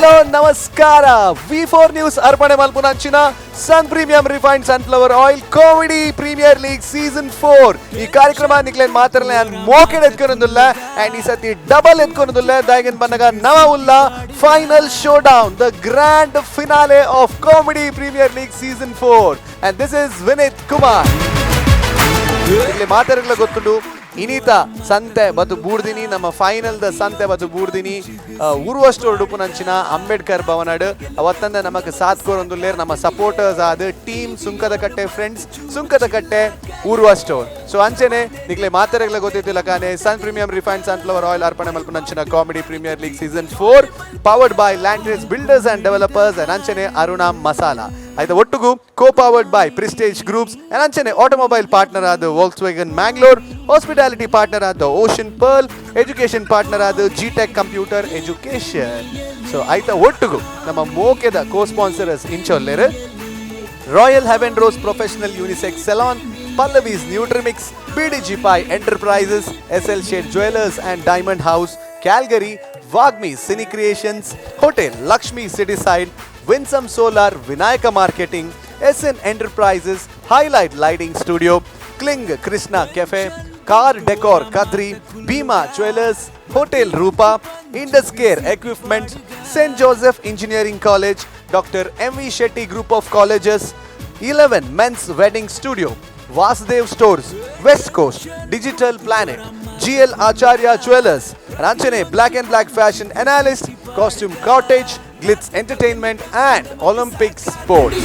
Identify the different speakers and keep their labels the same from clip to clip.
Speaker 1: Hello, ನಮಸ್ಕಾರ. ವಿ4 news ಅರ್ಪಣೆ ಮಲ್ಪುನಂಚಿನ Sun Premium refined sunflower oil Comedy Premier League season 4 ಈ ಕಾರ್ಯಕ್ರಮ ನಿಕ್ಲೇನ್ ಮಾತ್ರನೇ ಮೋಕೆಡ್ ಎತ್ಕೊನೊಂದುಲ್ಲ ಅಂಡ್ ಈ ಸತಿ ಡಬಲ್ ಎತ್ಕೊನೊಂದುಲ್ಲ. ದಾಯಗನ್ ಬನ್ನಗ ನವ ಉಲ್ಲ final showdown, the grand finale of Comedy Premier League season 4, and this is Vineeth Kumar. ಇಲ್ಲಿ ಮಾತಾಡಲ ಗೊತ್ತುಂಡು, ಇನಿತ ಸಂತೆ ಬದು ಬೂರ್ದಿನಿ, ನಮ್ಮ ಫೈನಲ್ the ಸಂತೆ ಬದು ಬೂರ್ದಿನಿ ಉರ್ವಷ್ಟು ಉಡುಪುನಂಚಿನ ಅಂಬೇಡ್ಕರ್ ಭವನಡ್. ಅವತ್ತಂದ ನಮಕ್ ಸಾಥ್ ಕೋರೊಂದುಲ್ಲೇರ್ ನಮ್ಮ ಸಪೋರ್ಟರ್ಸ್ ಆದ್ team Sunkadakatte friends, Sunkadakatte Urwa store. ಸೊ ಅಂಚೆನೆ ನಿಕ್ಲೆ ಮಾತಾಡಗ್ಲ ಗೊತ್ತಿತ್ತಿಲ್ಲ ಕಾನೆ Sun Premium refined sunflower oil ಅರ್ಪಣೆ ಮಲ್ಪುನಂಚಿನ Comedy Premier League season 4, powered by Landres Builders and Developers and ಅಂಚೆನೆ ಅರುಣಾ ಮಸಾಲಾ ಆಯ್ತಾ. ಒಟ್ಟುಗು co powered by Prestige Groups and ಅಂಚೆನೆ ಆಟೋಮೊಬೈಲ್ ಪಾರ್ಟ್ನರ್ ಆದ walks wagon Mangalore, hospitality partner ಆದ ocean pearl, education partner ಆದ G tech computer education. So ಆಯ್ತಾ ಒಟ್ಟುಗು ನಮ್ಮ ಮೋಕೆದ ಕೋ ಸ್ಪಾನ್ಸರರ್ಸ್ ಇಂಚೊಲ್ಲೇರು: Royal Heaven Rose Professional Unisex Salon, Pallavi's Nutrimix, BDG Pi Enterprises, SL Shade Jewelers and Diamond House, Calgary, Vagmi Cine Creations, Hotel Lakshmi City Side, Winsome Solar, Vinayaka Marketing, SN Enterprises, Highlight Lighting Studio, Kling Krishna Cafe, Car Decor Kadri, Bhima Jewelers, Hotel Rupa, Indus Care Equipment, St. Joseph Engineering College, Dr. M.V. Shetty Group of Colleges, 11 Men's Wedding Studio, Vasudev Stores, West Coast, Digital Planet, GL Acharya Jewelers, Ranchane Black and Black Fashion Analyst, Costume Cottage, Glitz Entertainment and Olympic Sports.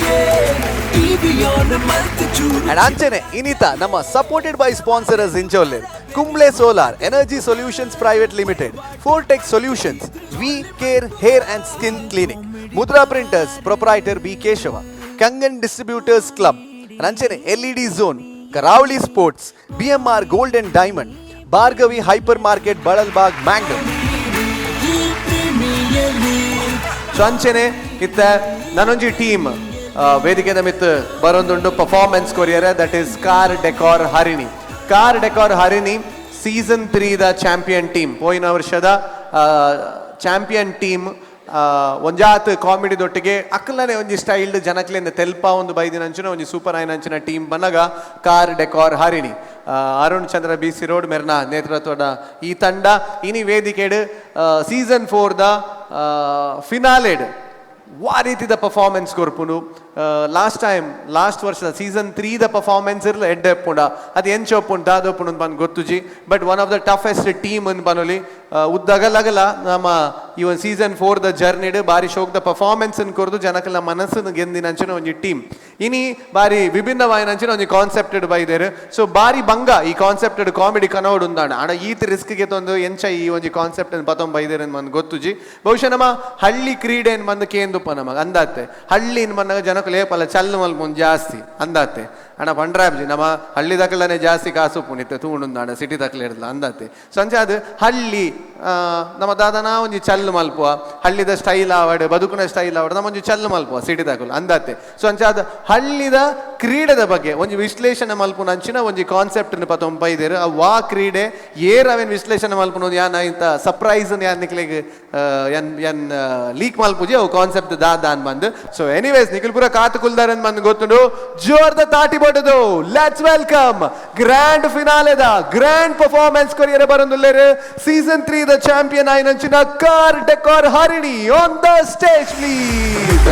Speaker 1: And ಅಂಚನೆ ಇನಿತ ನಮ್ಮ supported by sponsors ಇಂಚೊಲ್ಲೆ: Kumble Solar Energy Solutions Private Limited, Fortech Solutions, We Care Hair and Skin Clinic, Mudra Printers, proprietor B Keshava, Kangan Distributors Club, ಅಂಚನೆ LED zone, Karavali Sports, BMR Gold and Diamond, Bhargavi Hyper Market, Ballalbagh, Mangalore. So ಅಂಚನೆ ಇತ್ತ ನಾನೊಂಜಿ team ವೇದಿಕೆ ಮಿತ್ ಬರೊಂದುಂಡು performance courier, that is Car Decor Harini. Car Decor Harini season 3 the champion team. ಪೋಯಿನ ವರ್ಷದ champion team. ಒಂಜಾತ್ comedy ದೊಟ್ಟಿಗೆ ಅಕ್ಕಲನೆ ಒಂಜಿ styled ಜನಕ್ಲೆಂದ ತೆಲ್ಪ ಒಂದು ಬೈದಿನ ಅಂಚಿನ ಒಂಜಿ ಸೂಪರ್ ಆಯ್ನ ಅಂಚಿನ ಟೀಮ್ ಬನ್ನಗ ಕಾರ್ ಡೆಕಾರ್ ಹರಿಣಿ, ಅರುಣ್ ಚಂದ್ರ B C road ಮೆರ್ನ ನೇತೃತ್ವದ ಈ ತಂಡ ಇನಿ ವೇದಿಕೆಡ್ ಸೀಸನ್ 4 the ಫಿನಾಲೆಡ್ ವಾ ರೀತಿದ ಪರ್ಫಾರ್ಮೆನ್ಸ್ ಕೊರ್ಪುಂಡು. Last time, last ವರ್ಷದ season 3 the performance ಇರ್ಲ ಎಡ್ಡೆ ಎಪ್ಪುಂಡ. ಅದು ಎಂಚ ಒಪ್ಪುಂಡು, ದಾದ ಒಪ್ಪುಂಡು ಬಂದು ಗೊತ್ತುಜಿ, but one of the toughest team ಅನ್ ಬನೊಲಿ. ಉದ್ದಗಲಗಲ ನಮ್ಮ ಈ ಒಂದು ಸೀಸನ್ 4 the ಜರ್ನಿಡ್ ಬಾರಿ ಶೋಕ್ the performance ಅನ್ನು ಕೊರ್ದು ಜನಕಲ ಮನಸ್ಸನ್ನು ಗೆಂದಿನ ಅಂಚಿನ ಒಂಜಿ ಟೀಮ್. ಇನಿ ಬಾರಿ ವಿಭಿನ್ನವಾಯಿನ ಅಂಚಿನ ಒಂಜಿ ಕಾನ್ಸೆಪ್ಟೆಡ್ ಬೈದೇರು. ಸೊ ಬಾರಿ ಬಂಗ ಈ ಕಾನ್ಸೆಪ್ಟೆಡ್ ಕಾಮಿಡಿ ಕನೋಡು ಉಂದಾಣ. ಅಣ ಈತ್ ರಿಸ್ಕ್ ಗೆ ತಂದು ಎಂಚ ಈ ಒಂಜಿ ಕಾನ್ಸೆಪ್ಟ್ ಪತೊಂಬ ಬೈದೇರು ಬಂದು ಗೊತ್ತುಜಿ. ಬಹುಶಃ ನಮ್ಮ ಹಳ್ಳಿ ಕ್ರೀಡೆ ಬಂದು ಕೇಂದುಪ್ಪ ನಮಗ ಅಂದಾತೆ. ಹಳ್ಳಿ ಬಂದಾಗ ಜನಕ್ಕೆ ಲೇಪಲ್ಲ ಚಲ್ಲು ಮಲ್ಪುಂದು ಜಾಸ್ತಿ ಅಂದಾತೆ. ಅಣ್ಣ ಪಂಡ್ರಾಬ್ಜಿ, ನಮ್ಮ ಹಳ್ಳಿ ದಕ್ಕಲನೆ ಜಾಸ್ತಿ ಕಾಸು ಪುನಿತ್ತೆ ತೂಂಡುಂದಾಣ ಸಿಟಿ ತಕ್ಕಲೆ ಇರಲ್ಲ ಅಂದಾತೆ. ಸೊ ಅಂಚ ಅದು ಹಳ್ಳಿ ನಮ್ಮ ದಾದನ ಒಂಜಿ ಚಲ್ಲು ಮಲ್ಪುವ, ಹಳ್ಳಿದ ಸ್ಟೈಲ್ ಆವಡ್, ಬದುಕುನ ಸ್ಟೈಲ್ ಆವಡ್, ನಮ್ಮ ಒಂಜಿ ಚಲ್ಲು ಮಲ್ಪುವ ಸಿಟಿ ದಾಕುಲು ಅಂದಾತೆ. ಸೊ ಅಂಚ ಅದು ಹಳ್ಳಿದ ಕ್ರೀಡೆದ ಬಗ್ಗೆ ಒಂಜಿ ವಿಶ್ಲೇಷಣೆ ಮಲ್ಪುನ ಅಂಚಿನ ಒಂಜಿ ಕಾನ್ಸೆಪ್ಟ್ ಪತೊಂಬೈದೇರು. ಆ ವಾ ಕ್ರೀಡೆ ಏರ್ ಅವೇನ್ ವಿಶ್ಲೇಷಣೆ ಮಲ್ಪುನ ಯಾನ್ ಇಂತ ಸರ್ಪ್ರೈಸ್ ಯಾನ್ ನಿಕ್ಲೆಗ್ ಯನ್ ಯನ್ ಲೀಕ್ ಮಲ್ಪುಜಿ ಅವು ಕಾನ್ಸೆಪ್ಟ್ ದಾ ದಾನ್ ಬಂದು. ಸೊ ಎನಿವೇಸ್, ನಿಖಿಲ್ ಪುರ ಕಾತು ಕುಲ್ದಾರನ್ ಬಂದು ಗೊತ್ತುಂಡು. ಜೋರ್ದ ತಾಟಿ ಬಡದು let's welcome grand ಫಿನಾಲೆದ grand performance ಕೊರಿಯರ್ ಬರಂದುಲ್ಲೇರು season 3 the champion ಆಯ್ನಂಚಿನ Car Decor Harini on the stage, please.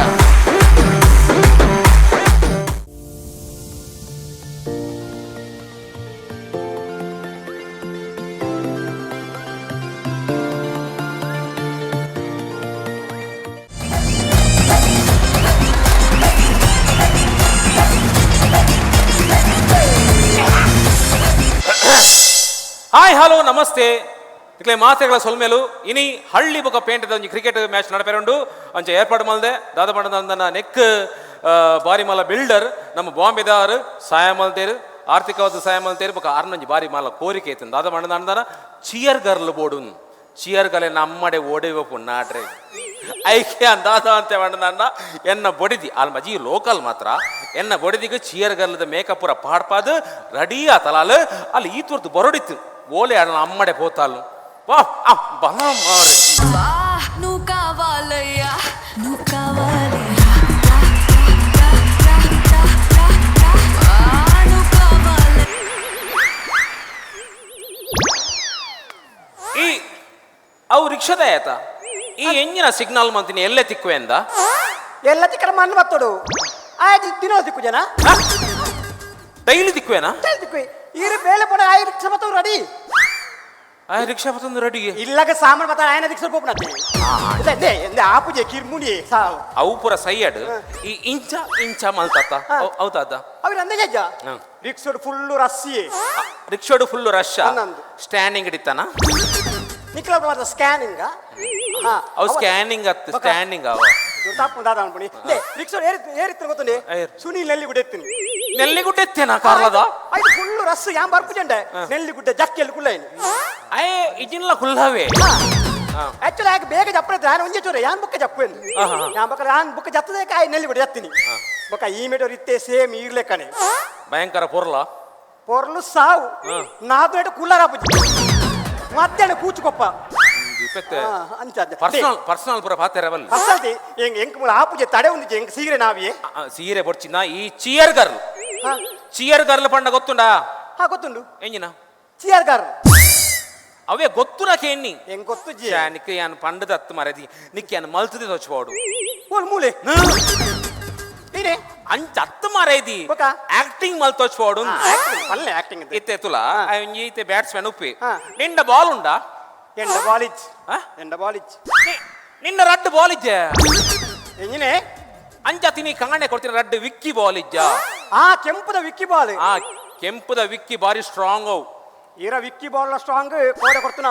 Speaker 2: Hi, hello, ನಮಸ್ತೆ ಇಕ್ಲೆ ಮಾತೆಗಳ ಸೊಲ್ಮೆಲು. ಇನಿ ಹಳ್ಳಿ ಬೊಕ ಪೇಂಟದ ಒಂಜಿ ಕ್ರಿಕೆಟ್ ಮ್ಯಾಚ್ ನಡಪೆರುಂಡು. ಅಂಚ ಏರ್ಪಾಡು ಮಲ್ದೆ ದಾದ ಪಂಡದ ನೆಕ್ ಬಾರಿ ಮಲ್ಲ ಬಿಲ್ಡರ್ ನಮ್ಮ ಬಾಂಬೆದಾರ್ ಸಹಾಯ ಮಲ್ತೇರು, ಆರ್ಥಿಕವಾದ ಸಹಾಯ ಮಲ್ತೇರು. ಬೊಕ ಅರ್ನೊಂಜಿ ಬಾರಿ ಮಲ್ಲ ಕೋರಿಕೆ ಐತನ್. ದಾದ ಪಂಡದ ಚಿಯರ್ ಗರ್ಲ್ ಬೋಡು. ಚಿಯರ್ ಗಲೆ ನಮ್ಮಡೆ ಓಡಿಬೇಕು ನಾಡ್ರೆ ಐಕೆ ಅಂದಾದ ಅಂತ ಪಂಡದ ಎನ್ನ ಬೊಡಿದಿ ಅಲ್ ಮಜಿ ಲೋಕಲ್ ಮಾತ್ರ. ಎನ್ನ ಬೊಡಿದಿಗೆ ಚಿಯರ್ ಗರ್ಲ್ದ ಮೇಕಪ್ ಪೂರ ಪಾಡ್ಪಾದ್ ರೆಡಿ ಆತಲಾಲ್. ಅಲ್ಲಿ ಈ ತುರ್ತು ಬರಡಿತ್ತು ಓಲೆ ಅಣ್ಣ ಅಮ್ಮಡೆ ಪೋತಾಲು. ವಾ ಆ ಬಲ ಮಾರಿ.
Speaker 3: నువ్వు కావాలయ్యా.
Speaker 2: ರಿಕ್ಷಾದ ಆಯ್ತ ಈ ಎಂಜಿನ ಸಿಗ್ನಲ್ ಮಂತಿನಿ ಎಲ್ಲೇ ತಿಕ್ಕುವೆ ಅಂದ
Speaker 3: ಎಲ್ಲ ತಿಕ್ಕಡ ಮಣ್ಣು ಬತ್ತೋಡು ಆಯ್ತು ದಿನ ತಿಕ್ಕು ಜನ.
Speaker 2: ಡೈಲಿ ತಿಕ್ಕುವೇನಾ?
Speaker 3: ತಿಕ್ಕು ಈರು ಬೇಲೆ ಪಡ ಆಯ್ ರಿಕ್ಷಾ ಬತ್ತವ್ ರೆಡಿ.
Speaker 2: ಆ ರಿಕ್ಷಾ ಬತ್ತೊಂದು ರೆಡಿ.
Speaker 3: ಇಲ್ಲಾಗ ಸಾಮಾನು ಬತ್ತ ಆಯನ ರಿಕ್ಷಾ ಪೋಪನತ್ತೆ ಎಂದೆ ಆಪುಜೆ ಕಿರ್ಮುನಿ ಸಾವು.
Speaker 2: ಅವು ಪೂರ ಸೈಯಡ್ ಈ ಇಂಚ ಇಂಚ ಮಲ್ತಾತ ಹೌದಾದ.
Speaker 3: ಅವ್ರು ಅಂದೆ ಜಜ್ಜ ರಿಕ್ಷೋಡ್ ಫುಲ್ಲು ರಸ್ಸಿ.
Speaker 2: ರಿಕ್ಷಾಡು full rush. Standing ಹಿಡಿತಾನ.
Speaker 3: ನಿಕ್ಲ ಮಾತ್ರ ಸ್ಕ್ಯಾನಿಂಗ್.
Speaker 2: ಅವು ಸ್ಕ್ಯಾನಿಂಗ್ ಅತ್ತು ಸ್ಟ್ಯಾಂಡಿಂಗ್ ಅವ.
Speaker 3: ತಪ್ಪು ದಾದ ಅನ್ಪುಣಿ ರಿಕ್ಷಾ ಏರಿ ಏರಿತ್ತು ಗೊತ್ತುಂಡೆ ಸುನೀಲ್ ನೆಲ್ಲಿಗುಡ್ಡೆ ಎತ್ತೀನಿ.
Speaker 2: ನೆಲ್ಲಿಗುಡ್ಡೆ ಎತ್ತೇನಾ ಕಾರ್ಲದ?
Speaker 3: ಐದು ಫುಲ್ಲು ರಸ್ ಯಾನ್ ಬರ್ಪುಜಂಡೆ ನೆಲ್ಲಿಗುಡ್ಡೆ ಜಕ್ಕೆಲ್ಲಿ ಕುಲ್ಲೈನಿ.
Speaker 2: ಅಯ್ಯ ಇಜಿನ್ಲ ಕುಲ್ಲವೇ.
Speaker 3: ಆಕ್ಚುಲಿ ಆಗ ಬೇಗ ಜಪ್ಪರೆ ನಾನು ಒಂಜೆ ಚೂರೆ ಯಾನ್ ಬುಕ್ಕ ಜಪ್ಪು ಎಂದು ಯಾನ್ ಬಕ್ಕ ಯಾನ್ ಬುಕ್ಕ ಜತ್ತದೆ ಕಾಯಿ ನೆಲ್ಲಿಗುಡ್ಡೆ ಜತ್ತೀನಿ ಬೊಕ್ಕ ಈ ಮೇಟೋರ್ ಇತ್ತೆ ಸೇಮ್ ಈರ್ಲೆಕ್ಕನೆ.
Speaker 2: ಭಯಂಕರ ಪೊರ್ಲ
Speaker 3: ಪೊರ್ಲು ಸಾವು ನಾದು ಕುಲ್ಲರ ಪುಜಿ ಮಧ್ಯಾಹ್ನ ಕೂಚುಕೊಪ್ಪ.
Speaker 2: ಪರ್ಸನಲ್ ಪರ್ಸನಲ್ ಪೂರ ಪಾತೆರವಲ್ಲ.
Speaker 3: ಅಸಲ್ತಿ ಎಂಗ್ ಎಂಕ್ ಮೂಲ ಆಪುಜೆ ತಡೆ ಒಂದು ಎಂಕ್ ಸೀರೆ ನಾವಿಯೇ.
Speaker 2: ಸೀರೆ ಬೊಡ್ಚಿನ ಈ cheer girl. Cheer girl ಪಂಡ ಗೊತ್ತುಂಡಾ?
Speaker 3: ಹಾ ಗೊತ್ತುಂಡು.
Speaker 2: ಎಂಜಿನ
Speaker 3: ಚಿಯರ್ ಗರ್ಲ್
Speaker 2: ಅವೇ ಗೊತ್ತು ನಾಕೆ ಎಣ್ಣಿ
Speaker 3: ಎಂಗ್ ಗೊತ್ತು ಜಿ
Speaker 2: ನಿಕ್ಕೆ ಯಾನ್ ಪಂಡದ ಹತ್ತು ಮರದಿ ನಿಕ್ಕೆ ಯಾನ್ ಮಲ್ತದೆ ತೋಚ್ಬೋಡು
Speaker 3: ಓಲ್ ಮೂಲೆ ನೀನೆ
Speaker 2: ಅಂಚ ಹತ್ತು ಮರದಿ ಆಕ್ಟಿಂಗ್ ಮಲ್ ತೋಚ್ಬೋಡು.
Speaker 3: ಪಲ್ಲೆ ಆಕ್ಟಿಂಗ್
Speaker 2: ಇತ್ತೆ ತುಲ ಇತ್ತೆ ಬ್ಯಾಟ್ಸ್ಮನ್ ಉಪ್ಪಿ ನಿಂಡ ಬಾಲ್ ಉಂಡಾ?
Speaker 3: ಎಂಡ ಬಾಲ್ ಇಚ್ ಎಂಡ ಬಾಲ್ ಇಚ್
Speaker 2: ನಿನ್ನ ರಡ್ಡು ಬಾಲ್ ಇಜ್ಜೆ
Speaker 3: ಎಂಜಿನೆ
Speaker 2: ಅಂಚ ತಿನಿ ಕಾಣೆ ಕೊಡ್ತೀನಿ ರಡ್ಡು ವಿಕ್ಕಿ ಬಾಲ್ ಇಜ್ಜ.
Speaker 3: ಆ ಕೆಂಪುದ ವಿಕ್ಕಿ ಬಾಲ್.
Speaker 2: ಆ ಕೆಂಪುದ ವಿಕ್ಕಿ ಬಾರಿ ಸ್ಟ್ರಾಂಗ್ ಅವು.
Speaker 3: ಇರ ವಿಕ್ಕಿ ಬಾಲ್ ಸ್ಟ್ರಾಂಗ್ ಕೋಡೆ ಕೊಡ್ತನ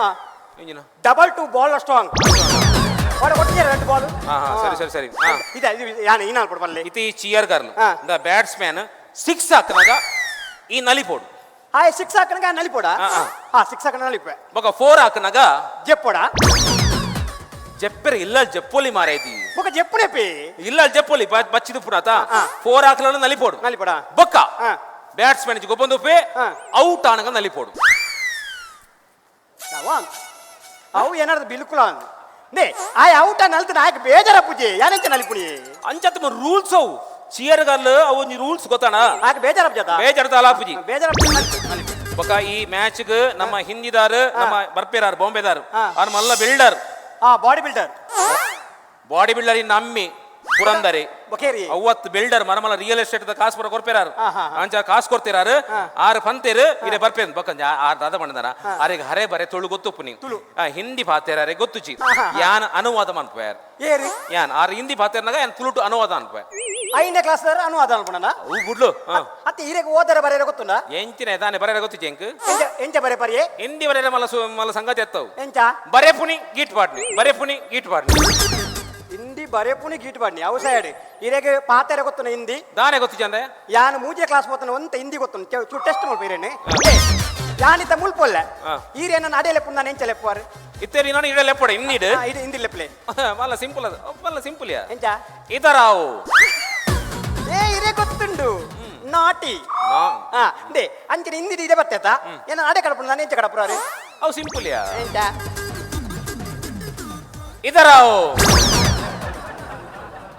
Speaker 2: ಎಂಜಿನ
Speaker 3: 22 ಬಾಲ್ ಸ್ಟ್ರಾಂಗ್ ಕೋಡೆ ಕೊಡ್ತೀನಿ ಎರಡು ಬಾಲ್.
Speaker 2: ಸರಿ ಸರಿ ಸರಿ.
Speaker 3: ಇದೆ ಇದು ಯಾನೆ ಇನ್ನಾಲ್ ಕೊಡು ಬಲ್ಲೆ.
Speaker 2: ಇತಿ cheer girl the batsman 6 ಹಾಕನಾಗ ಈ ನಲಿಪೋಡು.
Speaker 3: ಹಾಯ್ 6 ಹಾಕನಾಗ ನಲಿಪೋಡ. ಹಾ 6 ಹಾಕನ ನಲಿಪೆ.
Speaker 2: ಬೊಕ 4 ಹಾಕನಾಗ
Speaker 3: ಜೆಪ್ಪೋಡ.
Speaker 2: ಜೆಪ್ಪೆರೆ ಇಲ್ಲ ಜೆಪ್ಪೋಲಿ ಮಾರೇದಿ.
Speaker 3: ಬೊಕ ಜೆಪ್ಪುನೆಪಿ
Speaker 2: ಇಲ್ಲ ಜೆಪ್ಪೋಲಿ ಬಚ್ಚಿದು ಪುನಾತ 4 ಹಾಕಲನ ನಲಿಪೋಡು.
Speaker 3: ನಲಿಪೋಡ
Speaker 2: ಬೊಕ್ಕ ಬ್ಯಾಟ್ಸ್ಮನ್ ಗೊಬ್ಬಂದುಪೆ ಔಟ್ ಆನಗ ನಲಿಪೋಡು.
Speaker 3: ಅವು ಏನಾದ್ರು ಬಿಲ್ಕುಲ ನೇ ಆ ಔಟ್ ನಲ್ತ ನಾಯಕ ಬೇಜಾರ ಪೂಜೆ ಯಾನಂತ ನಲಿಪುಣಿ
Speaker 2: ಅಂಚತ್ ರೂಲ್ಸ್ ಅವು ಚಿಯರ್ ಗರ್ಲ್ ಅವು ರೂಲ್ಸ್ ಗೊತ್ತಾಣ
Speaker 3: ಆಕೆ ಬೇಜಾರ ಪೂಜೆ
Speaker 2: ಬೇಜಾರದ ಅಲ್ಲ ಪೂಜಿ
Speaker 3: ಬೇಜಾರ
Speaker 2: ಬೊಕ ಈ ಮ್ಯಾಚ್ ನಮ್ಮ ಹಿಂದಿದಾರು ನಮ್ಮ ಬರ್ಪೇರಾರು ಬಾಂಬೆದಾರು ಅವ್ರ ಮಲ್ಲ ಬಿಲ್ಡರ್.
Speaker 3: ಆ body builder.
Speaker 2: Body builder in ಅಮ್ಮಿ ಪುರಂದರಿ ಅವತ್ತು ಬಿಲ್ಡರ್ ಮರಮಲ ರಿಯಲ್ ಎಸ್ಟೇಟ್ ಕಾಸು ಪುರ ಕೊರ್ಪೇರಾರು ಅಂಚ ಕಾಸು ಕೊಡ್ತಿರಾರು ಆರು ಪಂತೇರು ಇದೇ ಬರ್ಪೇನ್ ಬೊಕ್ಕಂಜ ಆರು ದಾದ ಬಂದಾರ ಆರಿಗೆ ಹರೆ ಬರೆ ತುಳು ಗೊತ್ತುಪ್ಪು ನೀವು ಹಿಂದಿ ಪಾತೇರಾರೆ ಗೊತ್ತುಜಿ ಯಾನ್ ಅನುವಾದ ಮನ್ಪೇರ್ ಯಾನ್ ಆರು ಹಿಂದಿ ಪಾತೇರ್ನಾಗ ಯಾನ್ ತುಳುಟು ಅನುವಾದ ಅನ್ಪೆ
Speaker 3: ಐದನೇ ಕ್ಲಾಸ್ ಅನುವಾದ ಅನ್ಪುಣ
Speaker 2: ಅವು ಬುಡ್ಲು
Speaker 3: ಅತ್ತೆ ಈರೆಗೆ ಓದರ ಬರೆಯರ ಗೊತ್ತುಂಡ
Speaker 2: ಎಂಚಿನ ತಾನೆ ಬರೆಯರ ಗೊತ್ತಿಜಿ ಎಂಕ್
Speaker 3: ಎಂಚ ಬರೆ ಪರಿಯೆ
Speaker 2: ಹಿಂದಿ ಬರೆಯರ ಮಲ್ಲ ಮಲ್ಲ ಸಂಗತಿ ಎತ್ತವು
Speaker 3: ಎಂಚ
Speaker 2: ಬರೆ ಪುನಿ ಗೀಟ್ ಪಾಡ್ನಿ ಬರೆ ಪುನಿ ಗೀಟ್ ಪಾಡ್ನಿ
Speaker 3: ಹಿಂದಿ ಬರೆ ಪುನಿ ಗೀಟ್ ಪಾಡ್ನಿ ಅವು ಸೈಡ್ ಇರೆಗೆ ಪಾತೆರ ಗೊತ್ತುನ ಹಿಂದಿ
Speaker 2: ದಾನೆ ಗೊತ್ತು ಚಂದ
Speaker 3: ಯಾನು ಮೂಜೆ ಕ್ಲಾಸ್ పోతున్న ಒಂತ ಹಿಂದಿ ಗೊತ್ತುನ ಚೂ ಟೆಸ್ಟ್ ಮಲ್ಪ ಇರೇನೆ ಯಾನಿತ ಮುಲ್ಪೊಲ್ಲೆ ಈರೇನ ಅಡೆಲೆ ಪುಂದ ನೆಂಚ ಲೆಪ್ಪುವಾರು
Speaker 2: ಇತ್ತೇರಿ ನಾನು ಇಡ ಲೆಪ್ಪಡ ಇನ್ನಿಡು
Speaker 3: ಇದು ಹಿಂದಿ ಲೆಪ್ಪಲೆ
Speaker 2: ಮಲ್ಲ ಸಿಂಪಲ್ ಅದು ಮಲ್ಲ ಸಿಂಪಲ್ ಯಾ
Speaker 3: ಎಂಚ
Speaker 2: ಇದರಾವು
Speaker 3: ಏ ಇರೇ ಗೊತ್ತುಂಡು ನಾಟಿ they ಅಂಚನೆ ಹಿಂದಿ ಇದೆ ಬರ್ತೇತ ಏನ ಅಡೆ ಕಡಪುಂಡ ನಾನು ಎಂಚ ಕಡಪುರಾರು
Speaker 2: ಅವು ಸಿಂಪಲ್ ಯಾ
Speaker 3: ಎಂಚ
Speaker 2: ಇದರಾವು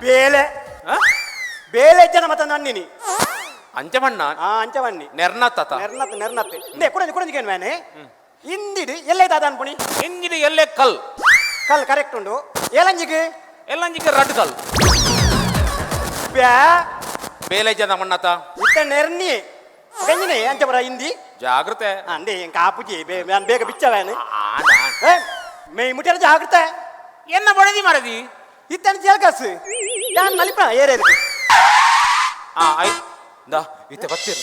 Speaker 3: ಬೇಲೆ ಬೇಲೆ ಜನ ಮತ್ತ ನನ್ನಿನಿ
Speaker 2: ಅಂಚಮಣ್ಣ
Speaker 3: ಅಂಚಮಣ್ಣಿ
Speaker 2: ನೆರ್ನತ್ತ
Speaker 3: ನೆರ್ನತ್ ನೆರ್ನತ್ ನೇ ಕುಡಂಜಿ ಕುಡಂಜಿ ಮೇನೆ ಹಿಂದಿಡು ಎಲ್ಲೇ ದಾದ ಅನ್ಪುಣಿ
Speaker 2: ಹಿಂದಿಡು ಎಲ್ಲೇ ಕಲ್
Speaker 3: ಕಲ್ ಕರೆಕ್ಟ್ ಉಂಡು ಏಲಂಜಿಗೆ
Speaker 2: ಎಲ್ಲಂಜಿಗೆ ರಡ್ ಕಲ್
Speaker 3: ಬ್ಯಾ
Speaker 2: ಬೇಲೆ ಜನ ಮಣ್ಣತ
Speaker 3: ಇತ್ತ ನೆರ್ನಿ ಗಂಜಿನೇ ಅಂಚಬರ ಹಿಂದಿ
Speaker 2: ಜಾಗೃತೆ
Speaker 3: ಅಂದೆ ಎಂಕ ಆಪುಜಿ ನಾನು ಬೇಗ ಬಿಚ್ಚವೇನು ಮೇ ಮುಟ್ಟಿರ ಜಾಗೃತೆ
Speaker 2: ಎನ್ನ ಬಡದಿ ಮರದಿ
Speaker 3: ಇತ್ತನ ಜೇಲ್ಕಾಸು ಯಾನ್ ನಲಿಪ ಏರೇರು
Speaker 2: ದಾ ಇತ್ತೆ ಬತ್ತೀರು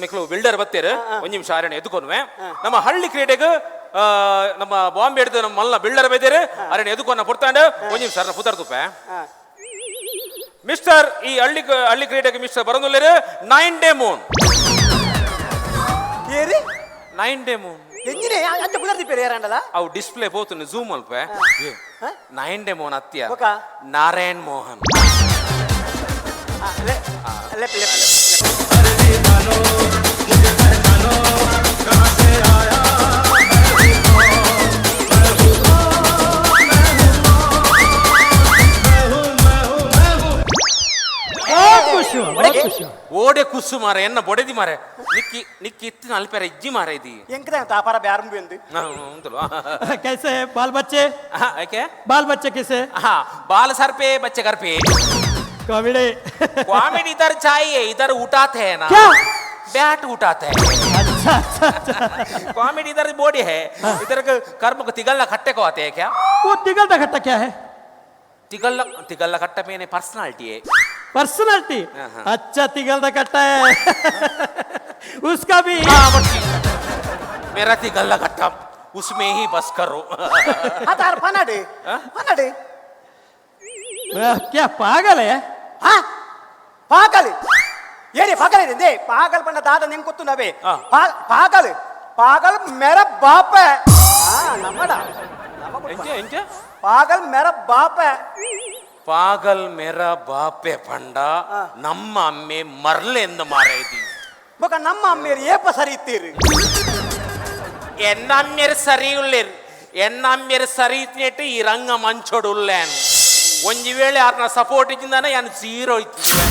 Speaker 2: ಮೆಕ್ಲು ಬಿಲ್ಡರ್ ಬತ್ತೀರು ಒಂದ್ ನಿಮಿಷ ಆರಣೆ ಎದ್ಕೊನ್ವೆ ನಮ್ಮ ಹಳ್ಳಿ ಕ್ರೀಡೆಗೆ ನಮ್ಮ ಬಾಂಬೆ ಹಿಡಿದು ನಮ್ಮ ಮಲ್ಲ ಬಿಲ್ಡರ್ ಬೈದೇರು ಅರಣೆ ಎದುಕೊನ್ನ ಪುರ್ತಾಂಡು ಒಂದ್ ನಿಮಿಷ ಅರಣ ಪುತರ್ ತುಪ್ಪೆ ಮಿಸ್ಟರ್ ಈ ಹಳ್ಳಿ ಹಳ್ಳಿ ಕ್ರೀಡೆಗೆ ಮಿಸ್ಟರ್ ಬರೋದುಲ್ಲೇರು 9 ಡೇ ಮೂನ್
Speaker 3: ಏರಿ
Speaker 2: 9 ಡೇ ಮೂನ್
Speaker 3: ಎಂಜಿನೇ ಅಂಚ ಪುದರ್ ದಿಪ್ಪೇರು ಏರಂಡಲ
Speaker 2: ಅವು ಡಿಸ್ಪ್ಲೇ ಪೋತುನು ಝೂಮ್ ಅಲ್ಪೆ 9 ಡೇ ಮೋಹನ್ ಅತ್ಯ ನಾರಾಯಣ್ ಮೋಹನ್
Speaker 3: ಲೆಪ್ ಲೆಪ್
Speaker 4: ಖುಷಿ.
Speaker 2: ಓಡೆ ಕುಸ್ಸು ಮಾರ ಎನ್ನ ಬೊಡೆದಿ ಮಾರೆ ನಿಕ್ಕಿ ನಿಕ್ಕಿ ಇತ್ತು ನಲ್ಪೆರ ಇಜ್ಜಿ ಮಾರ ಇದಿ.
Speaker 3: ಎಂಕದ ತಾಪಾರ ಬ್ಯಾರಂಬು ಎಂದು.
Speaker 2: ಉಂಟು.
Speaker 4: कैसे है बाल बच्चे?
Speaker 2: ಯಾಕೆ?
Speaker 4: बाल बच्चे कैसे?
Speaker 2: हाँ, बाल सर पे, बच्चे घर पे।
Speaker 4: कॉमेडी।
Speaker 2: कॉमेडी इधर चाहिए, इधर उठाते हैं ना।
Speaker 4: क्या?
Speaker 2: बैट उठाते हैं।
Speaker 4: अच्छा अच्छा अच्छा।
Speaker 2: कॉमेडी इधर बॉडी है, इधर कर्म को तिगल्ला खट्टे को आते हैं क्या?
Speaker 4: वो तिगल खट्टा क्या है?
Speaker 2: तिगल्ला, तिगल्ला खट्टा में पर्सनालिटी है।
Speaker 4: पर्सनालिटी?
Speaker 2: हाँ।
Speaker 4: अच्छा, तिगल खट्टा है उसका भी।
Speaker 2: हाँ, बच्ची। मेरा तिगल्ला खट्टा उसमें ही बस करो।
Speaker 3: ಅದಾರ ಪನಡು ಪನಡು.
Speaker 4: क्या पागल है?
Speaker 3: ಹಾ, ಪಾಗಲ್ ಏರಿ ಪಾಗಲ್ ಇದೆ. ಪಾಗಲ್ ಪಂಡ ದಾದ ನಿಂಗೆ ಗೊತ್ತು ನವೇ.
Speaker 2: ಆ.
Speaker 3: ಪಾಗಲ್, ಪಾಗಲ್ ಮೇರ ಬಾಪ. ಆ, ನಮ್ಮಡ ನಮ್ಮ ಕುಟುಂಬ.
Speaker 2: ಎಂಚ ಎಂಚ?
Speaker 3: ಪಾಗಲ್ ಮೇರ ಬಾಪ.
Speaker 2: ಪಾಗಲ್ ಮೇರ ಬಾಪೆ ಪಂಡ ನಮ್ಮ ಅಮ್ಮೆ ಮರ್ಲೆ ಎಂದು ಮಾರೈತಿ.
Speaker 3: ಬೊಕ ನಮ್ಮ ಅಮ್ಮೇರು ಏಪ ಸರಿ ಇತ್ತೀರು?
Speaker 2: ಎನ್ನ ಅಮ್ಮೇರು ಸರಿ ಉಳ್ಳೇರು, ಎನ್ನ ಅಮ್ಮೇರು ಸರಿ ಇತ್ತಿನೆಟ್ಟು ಈ ರಂಗ ಮಂಚೋಡು ಉಲ್ಲೇನ್. ಒಂಜಿ ವೇಳೆ ಆರ್ನ ಸಪೋರ್ಟ್ ಇದ್ದಿಂದಾನೆ ಯಾನು ಜೀರೋ ಇತ್ತಿದ್ದೆ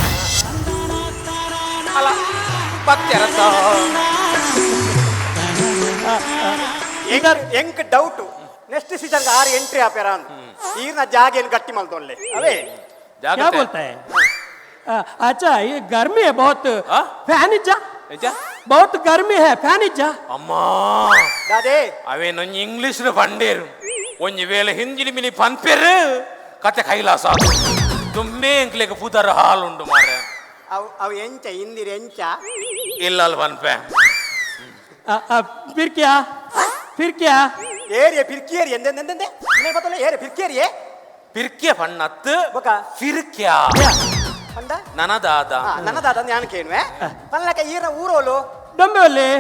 Speaker 2: ಅಲ್ಲ ಪತ್ತೆರತ.
Speaker 3: ಎಂಕ್ ಎಂಕ್ doubt, next season ಆರು ಎಂಟ್ರಿ ಆಪೇರ ಅಂದ್ ಈರ್ನ ಜಾಗೇನು ಗಟ್ಟಿ ಮಲ್ದೊಲ್ಲೆ ಅವೇ.
Speaker 4: क्या
Speaker 2: ಜಾಗ್ರತೆ.
Speaker 4: बोलता है? अच्छा, ये गर्मी है बहुत।
Speaker 2: हाँ?
Speaker 4: Fan Itza.
Speaker 2: ಎಂಚ?
Speaker 4: बहुत गर्मी है, फैन इज्जा।
Speaker 2: ಅಮ್ಮ.
Speaker 3: ದಾದೆ?
Speaker 2: ಅವೇನೊಂಜಿ ಇಂಗ್ಲಿಷ್ ಪಂಡೇರು, ಒಂಜಿ ವೇಳೆ ಹಿಂದಿಲಿ ಮಿನಿ ಪನ್ಪೆರು ಕತೆ ಕೈಲಾಸ ದುಮ್ಮೆ ಎಂಕ್ಲೆಗ್ ಪುದರ್ ಹಾಲುಂಡು ಮಾರೆ.
Speaker 3: ಅವು ಅವು ಎಂಚ ಇಂದಿರ ಎಂಚ?
Speaker 2: ಇಲ್ಲಲ್ ಪನ್ಪೆ.
Speaker 4: आ, आ, फिर क्या, फिर क्या?
Speaker 3: ಏರಿಯ ಫಿರ್ಕಿ ಏರಿಯ ಎಂದೆಂದೆಂದೆ ಗೊತ್ತಲ್ಲ, ಏರಿಯ ಫಿರ್ಕಿ ಏರಿಯೇ.
Speaker 2: ಪಿರ್ಕೆ ಪಣ್ಣತ್ತು.
Speaker 3: ಬೊಕ?
Speaker 2: ಫಿರ್ಕ್ಯಾ.
Speaker 4: क्या?
Speaker 3: ಪಂಡ
Speaker 2: ನನದಾದ.
Speaker 3: ಹಾ, ನನ್ನದಾದ ನಾನು ಕೇಳುವೆ ಪಲ್ಲಕ ಈರ ಊರೋಲು.
Speaker 4: डೊಂಬೆವಲ್ಲಿ.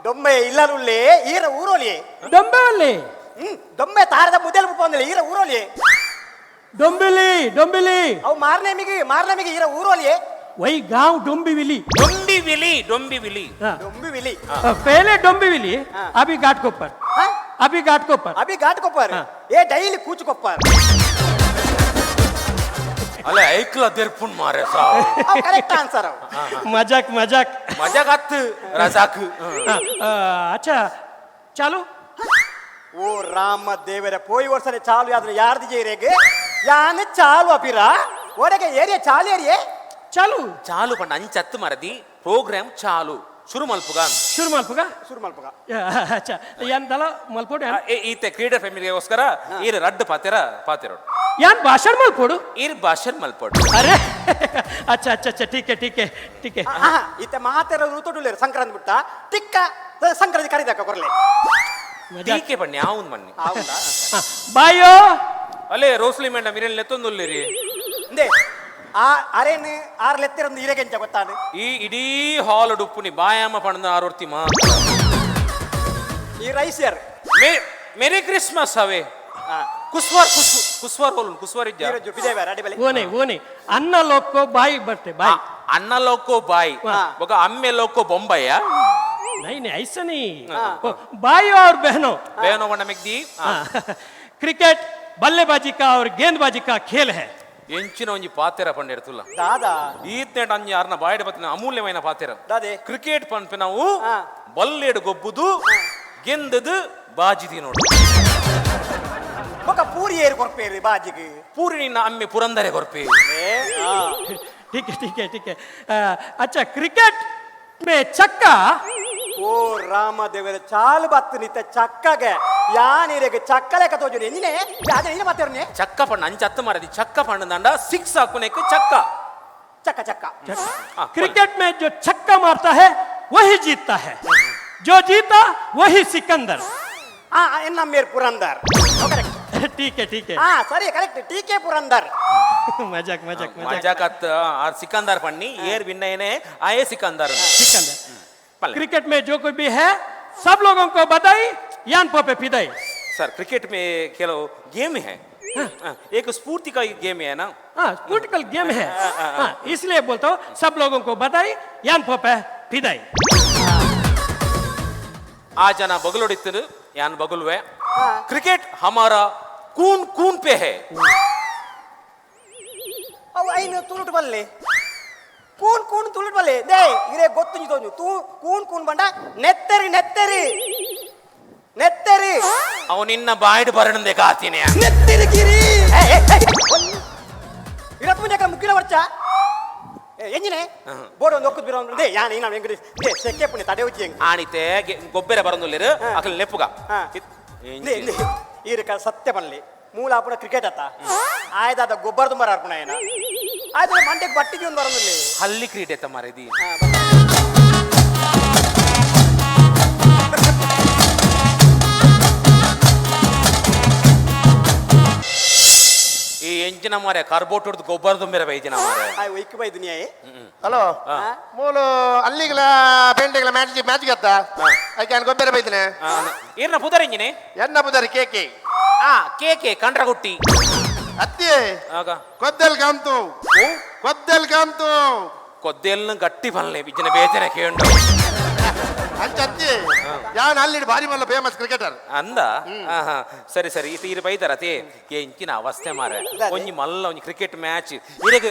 Speaker 3: ದೊಂಬೆ ಇಲ್ಲರುಳ್ಳೆ, ಈರ ಊರೋಲಿ.
Speaker 4: ಡೊಂಬೆವಲ್ಲಿ.
Speaker 3: ಹ್ಮ್, ದೊಂಬೆ ತಾರದ ಮುದೆಲ್ ಬಂದಿಲ್ಲ, ಈರ ಊರೋಲಿ.
Speaker 4: ಡೊಂಬಿಲಿ, ಡೊಂಬಿಲಿ.
Speaker 3: ಅವು ಮಾರನೇಮಿಗೆ, ಮಾರನೇಮಿಗೆ ಈರ ಊರೋಲಿ.
Speaker 4: वही गांव डोंबिवली।
Speaker 2: ಡೊಂಬಿ ವಿಲಿ, ಡೊಂಬಿ ವಿಲಿ.
Speaker 4: हाँ।
Speaker 3: ದೊಂಬಿ ವಿಲಿ.
Speaker 4: पहले डोंबिवली।
Speaker 3: हाँ।
Speaker 4: अभी घाटकोपर।
Speaker 3: ಹಾ?
Speaker 4: अभी घाटकोपर।
Speaker 3: ಅಭಿ ಘಾಟ್ ಕೊಪ್ಪಾರ್.
Speaker 4: ಹಾ.
Speaker 3: ಏ ಡೈಲಿ ಕೂಚು ಕೊಪ್ಪಾರ್.
Speaker 2: ಅಲ್ಲ, ಐಕ್ಲ ದೆರ್ಪುಣ್ ಮಾರೆ ಸಾವ್.
Speaker 3: ಅವು ಕರೆಕ್ಟ್ ಆನ್ಸರ್ ಅವು.
Speaker 4: मजाक मजाक।
Speaker 2: ಮಜಾಗತ್ತು ರಜಾಕ್.
Speaker 4: हाँ, अच्छा, चालू।
Speaker 3: ಓ ರಾಮ ದೇವರ, ಪೋಯಿ ವರ್ಷನೆ ಚಾಲು ಆದ್ರೆ ಯಾರ್ದು ಜೇರೆಗೆ ಯಾನ್ ಚಾಲು ಅಪಿರ ಒಡಗೆ ಏರಿಯಾ ಚಾಲು ಏರಿಯೇ.
Speaker 4: चालू.
Speaker 2: ಚಾಲು ಪಂಡ ಅಂಚತ್ತು ಮರದಿ, ಪ್ರೋಗ್ರಾಮ್ ಚಾಲು ಶುರು ಮಲ್ಪುಗ.
Speaker 4: शुरू मलपुगा.
Speaker 3: ಶುರು ಮಲ್ಪಗ.
Speaker 4: अच्छा, यान दला मलपोಡು.
Speaker 2: ಈತೆ ಕ್ರೀಡಾ ಫ್ಯಾಮಿಲಿಗೋಸ್ಕರ ಈರ್ ರಡ್ಡು ಪಾತೆರ ಪಾತೆರೋಡು.
Speaker 4: यान भाषण मलपोಡು.
Speaker 2: ಈರ್ ಭಾಷಣ ಮಲ್ಪೊಡು.
Speaker 4: अरे, अच्छा अच्छा अच्छा, ठीक है ठीक है ठीक है.
Speaker 3: ಆಹಾ, ಇತ್ತೆ ಮಾತೆರ ಋತುಡುಲೇರು ಸಂಕ್ರಾಂತಿ ಬಿಟ್ಟ ಟಿಕ್ಕ ಸಂಕ್ರಾಂತಿ ಕರಿದಕ್ಕ ಕೊರ್ಲೆ.
Speaker 4: मजाक.
Speaker 2: ಟೀಕೆ ಬನ್ನಿ ಆವುನ್ ಬನ್ನಿ.
Speaker 3: ಹೌದಾ?
Speaker 4: हाँ, भाइयों.
Speaker 2: ಅಲ್ಲೇ ರೋಸ್ಲಿ ಮೇಡಮ್ ಇರಲ್ಲಿ ನೆತ್ತೊಂದುಲ್ಲಿರಿ.
Speaker 3: ಇಂದೆ ಆ ಅರೇನು ಆರ್ ಲೆತ್ತಿರೊಂದು ಇರೆಗೆಂಚ ಗೊತ್ತಾನು.
Speaker 2: ಈ ಇಡೀ ಹಾಲ್ ಡುಪ್ಪುನಿ ಬಾಯಾಮ ಪಣದ ಆರೋರ್ತಿ ಮಾ.
Speaker 3: ಈ ರೈಸಿಯರ್.
Speaker 2: ಮೇರಿ ಕ್ರಿಸ್ಮಸ್ ಅವೇ. ಕುಸ್ವಾರ್ ಕುಸ್ ಕುಸ್ವಾರ್ ಹೋಲ್ ಕುಸ್ವಾರ್ ಇಜ್ಜ.
Speaker 3: ಬಿದೇವರ ಅಡಿಬಲೆ.
Speaker 4: वो नहीं, वो नहीं, अन्ना लोग को भाई बढ़ते भाई.
Speaker 2: ಅಣ್ಣ ಲೋಕೋ ಬಾಯ್.
Speaker 3: ಹಾ.
Speaker 2: ఒక ಅಮ್ಮೆ ಲೋಕೋ ಬೊಂಬಯ್ಯ.
Speaker 4: नहीं नहीं, ऐसा नहीं. वो भाई और बहनों.
Speaker 2: ಬೇನೋ ಬಣ್ಣ ಮೆಗ್ದಿ.
Speaker 4: हाँ, क्रिकेट बल्लेबाजी का और गेंदबाजी का खेल है.
Speaker 2: ಎಂಚಿನ ಒಂಜಿ ಪಾತೆರ ಪಂಡಿರ್ತುಲ್ಲ.
Speaker 3: ದಾದಾ?
Speaker 2: ಈತ್ನೇಟ ಅಂಜಿ ಆರ್ನ ಬಾಯಿಡ ಬತ್ತಿನ ಅಮೂಲ್ಯమైన ಪಾತೆರ.
Speaker 3: ದಾದೆ?
Speaker 2: ಕ್ರಿಕೆಟ್ ಪನ್ಪೆ ನಾವು
Speaker 3: ಹಾ.
Speaker 2: ಬಲ್ಲೇಡು ಗೊಬ್ಬುದು, ಗೆಂದದು ಬಾಜಿದಿ ನೋಡು.
Speaker 3: ಬೊಕ ಪೂರಿ ಏರು ಕೊರ್ಪೇರು ಬಾಜಿಗೆ?
Speaker 2: ಪೂರಿ ನಿನ್ನ ಅಮ್ಮೆ ಪುರಂದರೆ ಕೊರ್ಪೆ.
Speaker 3: ಏ ಆ.
Speaker 4: ठीक है ठीक है ठीक है. अच्छा, क्रिकेट में छक्का.
Speaker 3: ಓ ರಾಮ ದೇವರ, ಚಾಲು ಬತ್ತು ನಿತ್ತ ಚಕ್ಕಗೆ ಯಾನಿರೆಗೆ ಚಕ್ಕ ಲೆಕ್ಕ ತೋಜುನಿ ಎಂಜಿನೆ ಯಾದೆ ನೀನೆ ಮಾತಾಡ್ನೆ.
Speaker 2: ಚಕ್ಕ ಪಣ್ಣ ಅಂಚ ಅತ್ತು ಮಾರದಿ, ಚಕ್ಕ ಪಣ್ಣದಂಡ ಸಿಕ್ಸ್ ಹಾಕುನೆಕ್ ಚಕ್ಕ.
Speaker 3: ಚಕ್ಕ ಚಕ್ಕ.
Speaker 2: ಆ,
Speaker 4: क्रिकेट में जो छक्का मारता है वही जीतता है, जो जीता वही सिकंदर.
Speaker 3: ಆ ಎನ್ನಮ್ಮೇರ್ ಪುರಂದರ್, ಕರೆಕ್ಟ್.
Speaker 4: ठीक है ठीक है.
Speaker 3: ಹಾ ಸರಿ, correct, T K Purandar.
Speaker 4: मजाक मजाक मजाक.
Speaker 2: ಮಜಾಕತ್ ಆರ್ ಸಿಕಂದರ್ ಪಣ್ಣಿ ಏರ್ ವಿನ್ನಯನೆ ಆಯೇ ಸಿಕಂದರ್.
Speaker 4: सिकंदर.
Speaker 2: पल्ले।
Speaker 4: क्रिकेट में जो कोई भी है सब लोगों को बधाई, यान पोपे फिदाई.
Speaker 2: सर, क्रिकेट में खेलो गेम है. हाँ, एक स्फूर्ति का गेम है ना.
Speaker 4: हाँ, पॉलिटिकल गेम है. हाँ, इसलिए बोलता हूँ सब लोगों को बधाई, यान पोपे फिदाई.
Speaker 2: ಆ ಜನ ಬಗಲೊಡಿತ್ತದು ಯಾನ್ ಬಗಲುವೆ. ಕ್ರಿಕೆಟ್ ಹಮಾರ ಕೂನ್ ಕೂನ್ ಪೇ ಹೇ.
Speaker 3: ಅವು ಐನು ತುಳುಟು ಬಲ್ಲೆ. ಕೂನ್ ಕೂನ್ ತುಳುಟ್ ಬಲ್ಲೆ they ಇರೇ ಗೊತ್ತು ತೋಜು ತೂ ಕೂನ್ ಕೂನ್ ಬಂಡ ನೆತ್ತರಿ ನೆತ್ತರಿ ನೆತ್ತರಿ
Speaker 2: ಅವು ನಿನ್ನ ಬಾಯ್ಡ್ ಬರಣಂದೆ ಕಾತೀನಿ
Speaker 3: ನೆತ್ತಿರಿ ಗಿರಿ ಇರತ್ ಮುಂಜಾಕ ಮುಕ್ಕಿನ ವರ್ಚ ಎಂಜಿನೆ ಬೋರ್ಡ್ ಒಂದು ಒಕ್ಕದ್ ಬಿರೋ they ಯಾನ್ ಇನ್ನ ವೆಂಕಟೇಶ್ they ಸೆಕ್ಕೆ ಪುಣ್ಯ ತಡೆ ಉಜ್ಜಿ ಹೆಂಗ್
Speaker 2: ಆಣಿತೆ ಗೊಬ್ಬರ ಬರಂದುಲ್ಲೇರು ಅಕಲ್ ನೆಪ್ಪುಗ
Speaker 3: ನೇ ನೇ ಈರಕ ಸತ್ಯ ಬನ್ಲಿ ಮೂಲ ಆಪುನ ಕ್ರಿಕೆಟ್ ಅತ್ತ ಆಯ್ದಾದ ಗೊಬ್ಬರ ತುಂಬ ಅರ್ಪಣ ಏನ ಆಯ್ತು ಮಂಡ್ಯಕ್ಕೆ ಬಟ್ಟಿಗೆ ಒಂದು ಬರಂದಿಲ್ಲ
Speaker 2: ಹಲ್ಲಿ ಕ್ರೀಡೆ ತಮ್ಮಾರಿದಿ ಈ ಎಂಜಿನ ಮಾರೆ ಕಾರ್ಬೋಟ್ ಹೊಡ್ದು ಗೊಬ್ಬರ ತುಂಬಿರ ಬೈಜಿನ ಮಾರೆ
Speaker 3: ಆಯ್ ಒಯ್ಕ್ ಬೈ ದುನಿಯಾಯೇ
Speaker 5: ಹಲೋ ಮೂಲು ಅಲ್ಲಿಗಲ ಪೇಂಟೆಗಳ ಮ್ಯಾಚ್ ಮ್ಯಾಚ್ ಗತ್ತ ಅದಕ್ಕೆ ನಾನು ಗೊಬ್ಬರ ಬೈತೇನೆ
Speaker 2: ಏರ್ನ ಪುದರ್ ಎಂಜಿನೆ
Speaker 5: ಎನ್ನ ಪುದರ್ ಕೇಕೆ
Speaker 2: ಆ ಕೇಕೆ ಕಂಡ್ರಗುಟ್ಟಿ
Speaker 5: ಅತ್ತಿ
Speaker 2: ಆಗ
Speaker 5: ಕೊದ್ದಲ್ ಕಾಂತು ಕೊದ್ದಲ್ ಕಾಂತು
Speaker 2: ಕೊದ್ದೆಲ್ಲ ಗಟ್ಟಿ ಬಲ್ಲೆ ಬಿಜ್ಜಿನ ಬೇಜನೆ ಕೇಂಡು
Speaker 5: ಅಂಚ ಅತ್ತಿ ಯಾನ್ ಅಲ್ಲಿ ಭಾರಿ ಮಲ್ಲ ಫೇಮಸ್ ಕ್ರಿಕೆಟರ್
Speaker 2: ಅಂದ ಆಹಾ, ಸರಿ ಸರಿ ಇತ್ತು ಇರು ಬೈತಾರ ಅತಿ ಎಂಚಿನ ಅವಸ್ಥೆ ಮಾರೆ ಒಂಜಿ ಮಲ್ಲ ಒಂಜಿ ಕ್ರಿಕೆಟ್ ಮ್ಯಾಚ್ ಇರೆಗ್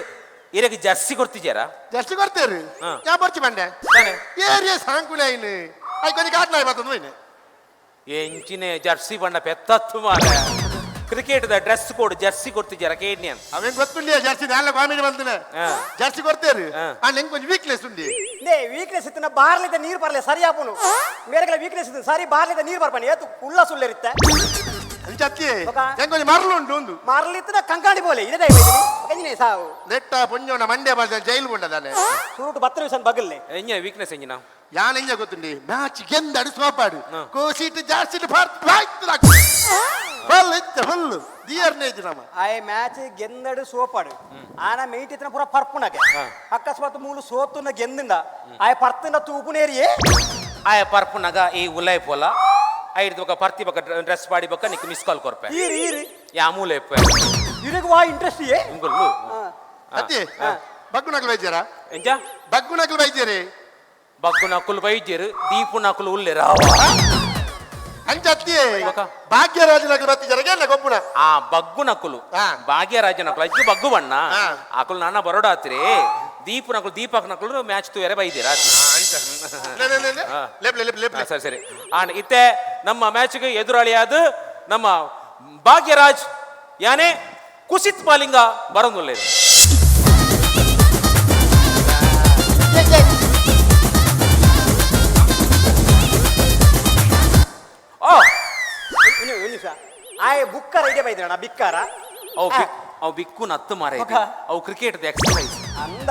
Speaker 2: ಇರೆಗ್ ಜರ್ಸಿ ಕೊಡ್ತಿದ್ಯಾರ
Speaker 5: ಜಸ್ಟ್ ಕೊಡ್ತೇರು
Speaker 2: ಹಾ.
Speaker 5: ಯಾ ಬರ್ಚಿ ಬಂಡೆ
Speaker 2: ತಾನೆ
Speaker 5: ಏರಿಯ ಸಾಂಕುಲೆ ಐನು I ಕೊಂಚ ಕಾಟ್ನಾಯ್ ಬರ್ತದೆ ಹೋಯ್ನೆ
Speaker 2: ಎಂಚಿನ ಜರ್ಸಿ ಬಣ್ಣ ಪೆತ್ತತ್ತು ಮಾರೆ cricket the dress code Jersey ಕೊಡ್ತಿದ್ಯಾರ ಕೇಡ್ನಿ ಅಂತ
Speaker 5: ಅವೇನ್ ಗೊತ್ತುಂಡಿಯ ಜರ್ಸಿ ನಾಲ್ಲ ಕಾಮಿಡಿ ಬಂದಿಲ್ಲ
Speaker 2: ಹಾ.
Speaker 5: ಜರ್ಸಿ ಕೊಡ್ತೇರು
Speaker 2: ಹಾ.
Speaker 5: ಆ ನಿಂಗೆ ಕೊಂಚ ವೀಕ್ನೆಸ್ ಉಂಡಿ
Speaker 3: ನೇ ವೀಕ್ನೆಸ್ ಇತ್ತು ಬಾರ್ಲಿದ್ದ ನೀರು ಬರಲೆ ಸರಿ ಆಪುನು ಮೇರೆಗಳ ವೀಕ್ನೆಸ್ ಇತ್ತು ಸರಿ ಬಾರ್ಲಿದ್ದ ನೀರು ಬರ್ಪಾನೆ ಏತು ಉಳ್ಳ ಸುಳ್ಳಿರುತ್ತೆ
Speaker 5: ಅಂಚ ಅತ್ತಿ
Speaker 3: ಬೊಕ?
Speaker 5: ಹೆಂಗ್ ಕೊಂಚ ಮರಳು ಉಂಟು ಒಂದು
Speaker 3: ಮಾರ್ಲಿತ್ತಿನ ಕಂಕಾಣಿ ಬೋಲೆ ಇದೇ ಬೈದಿನಿ ಎಂಜಿನೇ ಸಾವು
Speaker 5: ನೆಟ್ಟ ಪೊಂಜೋನ ಮಂಡ್ಯ ಬಾಜ ಜೈಲು ಉಂಡದಾನೆ
Speaker 3: ಸುರುಟು ಬತ್ತರ ನಿಮಿಷ ಬಗಲ್ಲೆ
Speaker 2: ಎಂಜಿನ ವೀಕ್ನೆಸ್ ಎಂಜಿನ
Speaker 5: ಯಾನ್ ಎಂಜ ಗೊತ್ತುಂಡಿ ಮ್ಯಾಚ್ ಗೆಂದಡು ಸೋಪಾಡು
Speaker 2: ಹಾ.
Speaker 5: ಕೋಸೀಟ್ ಜಾಸ್ತಿ ಫುಲ್ ಇತ್ತು ಫುಲ್ ದಿಯರ್ನೇ ಇದ್ದು ನಮ್ಮ
Speaker 3: ಆಯ್ ಮ್ಯಾಚ್ ಗೆಂದಡು ಸೋಪಾಡು ಆನ ಮೇಯ್ಟ್ ಇತ್ತಿನ ಪೂರ ಪರ್ಪುನಗೆ ಅಕಸ್ಮಾತ್ ಮೂಲು ಸೋತುನ ಗೆಂದಿಂದ ಆಯ್ ಪರ್ತಿನ ತೂಪುನೇರಿಯೇ
Speaker 2: ಆಯ ಪರ್ಪುನಗ ಈ ಉಲೈ ಪೋಲ ಐದು ಬೊಕ ಪರ್ತಿ ಬೊಕ ಡ್ರೆಸ್ ಪಾಡಿ ಬೊಕ ನಿಕ್ ಮಿಸ್ ಕಾಲ್ ಕೊರ್ಪೆ
Speaker 3: ಈರಿ ಈರಿ
Speaker 2: ಯಾ ಮೂಲೆ
Speaker 3: ಇರಿಗ್ ವಾ ಇಂಟ್ರೆಸ್ಟ್ ಏ
Speaker 2: ಉಂಗುಲ್ಲು
Speaker 5: ಅತ್ತಿ ಬಗ್ಗು ನಕಲು ಬೈದ್ಯಾರ
Speaker 2: ಎಂಜ
Speaker 5: ಬಗ್ಗು ನಕಲು ಬೈದ್ಯಾರಿ
Speaker 2: ಬಗ್ಗು ನಕುಲು ಬೈಜೇರು ದೀಪು ನಕುಲು ಉಲ್ಲೆರಾವ
Speaker 5: ಅಂಚ ಅತ್ತಿ
Speaker 2: ಬೊಕ?
Speaker 5: ಭಾಗ್ಯರಾಜ ನಕಲು ಬತ್ತಿಜರ ಗೆಲ್ಲ ಗೊಬ್ಬುನ
Speaker 2: ಆ ಬಗ್ಗು ನಕುಲು
Speaker 5: ಆ.
Speaker 2: ಭಾಗ್ಯರಾಜ ನಕುಲು ಅಜ್ಜು ಬಗ್ಗು ಬಣ್ಣ
Speaker 5: ಆ.
Speaker 2: ಅಕುಲು ನಾನ ಬರೋಡಾತ್ರಿ ದೀಪು ನಕುಲು ದೀಪಕ್ ನಕುಲು ಮ್ಯಾಚ್ ತೂಯರೆ ಬೈದಿರ
Speaker 5: ಲೇ, ಲೇ, ಲೇ, ಲೇ. ಲೇಪ್ಲೆ ಲೇಪ್ಲೆ ಲೇಪ್ಲೆ
Speaker 2: ಸರಿ ಸರಿ ಆಂಡ್ ಇತ್ತೆ ನಮ್ಮ ಮ್ಯಾಚ್ಗೆ ಎದುರಾಳಿಯಾದ ನಮ್ಮ ಭಾಗ್ಯರಾಜ್ ಯಾನೆ ಕುಸಿತ್ ಪಾಲಿಂಗ ಬರೋದುಲ್ಲ ಓ
Speaker 3: ಒಂದು ನಿಮಿಷ ಆಯ್ ಬುಕ್ಕರ ಇದೆ ಬೈದಿರಣ ಬಿಕ್ಕಾರ
Speaker 2: ಅವು ಅವು ಬಿಕ್ಕು ನತ್ತು ಮಾರ
Speaker 3: ಬೊಕ?
Speaker 2: ಅವು ಕ್ರಿಕೆಟ್ ಎಕ್ಸರ್ಸೈಸ್
Speaker 3: ಅಂದ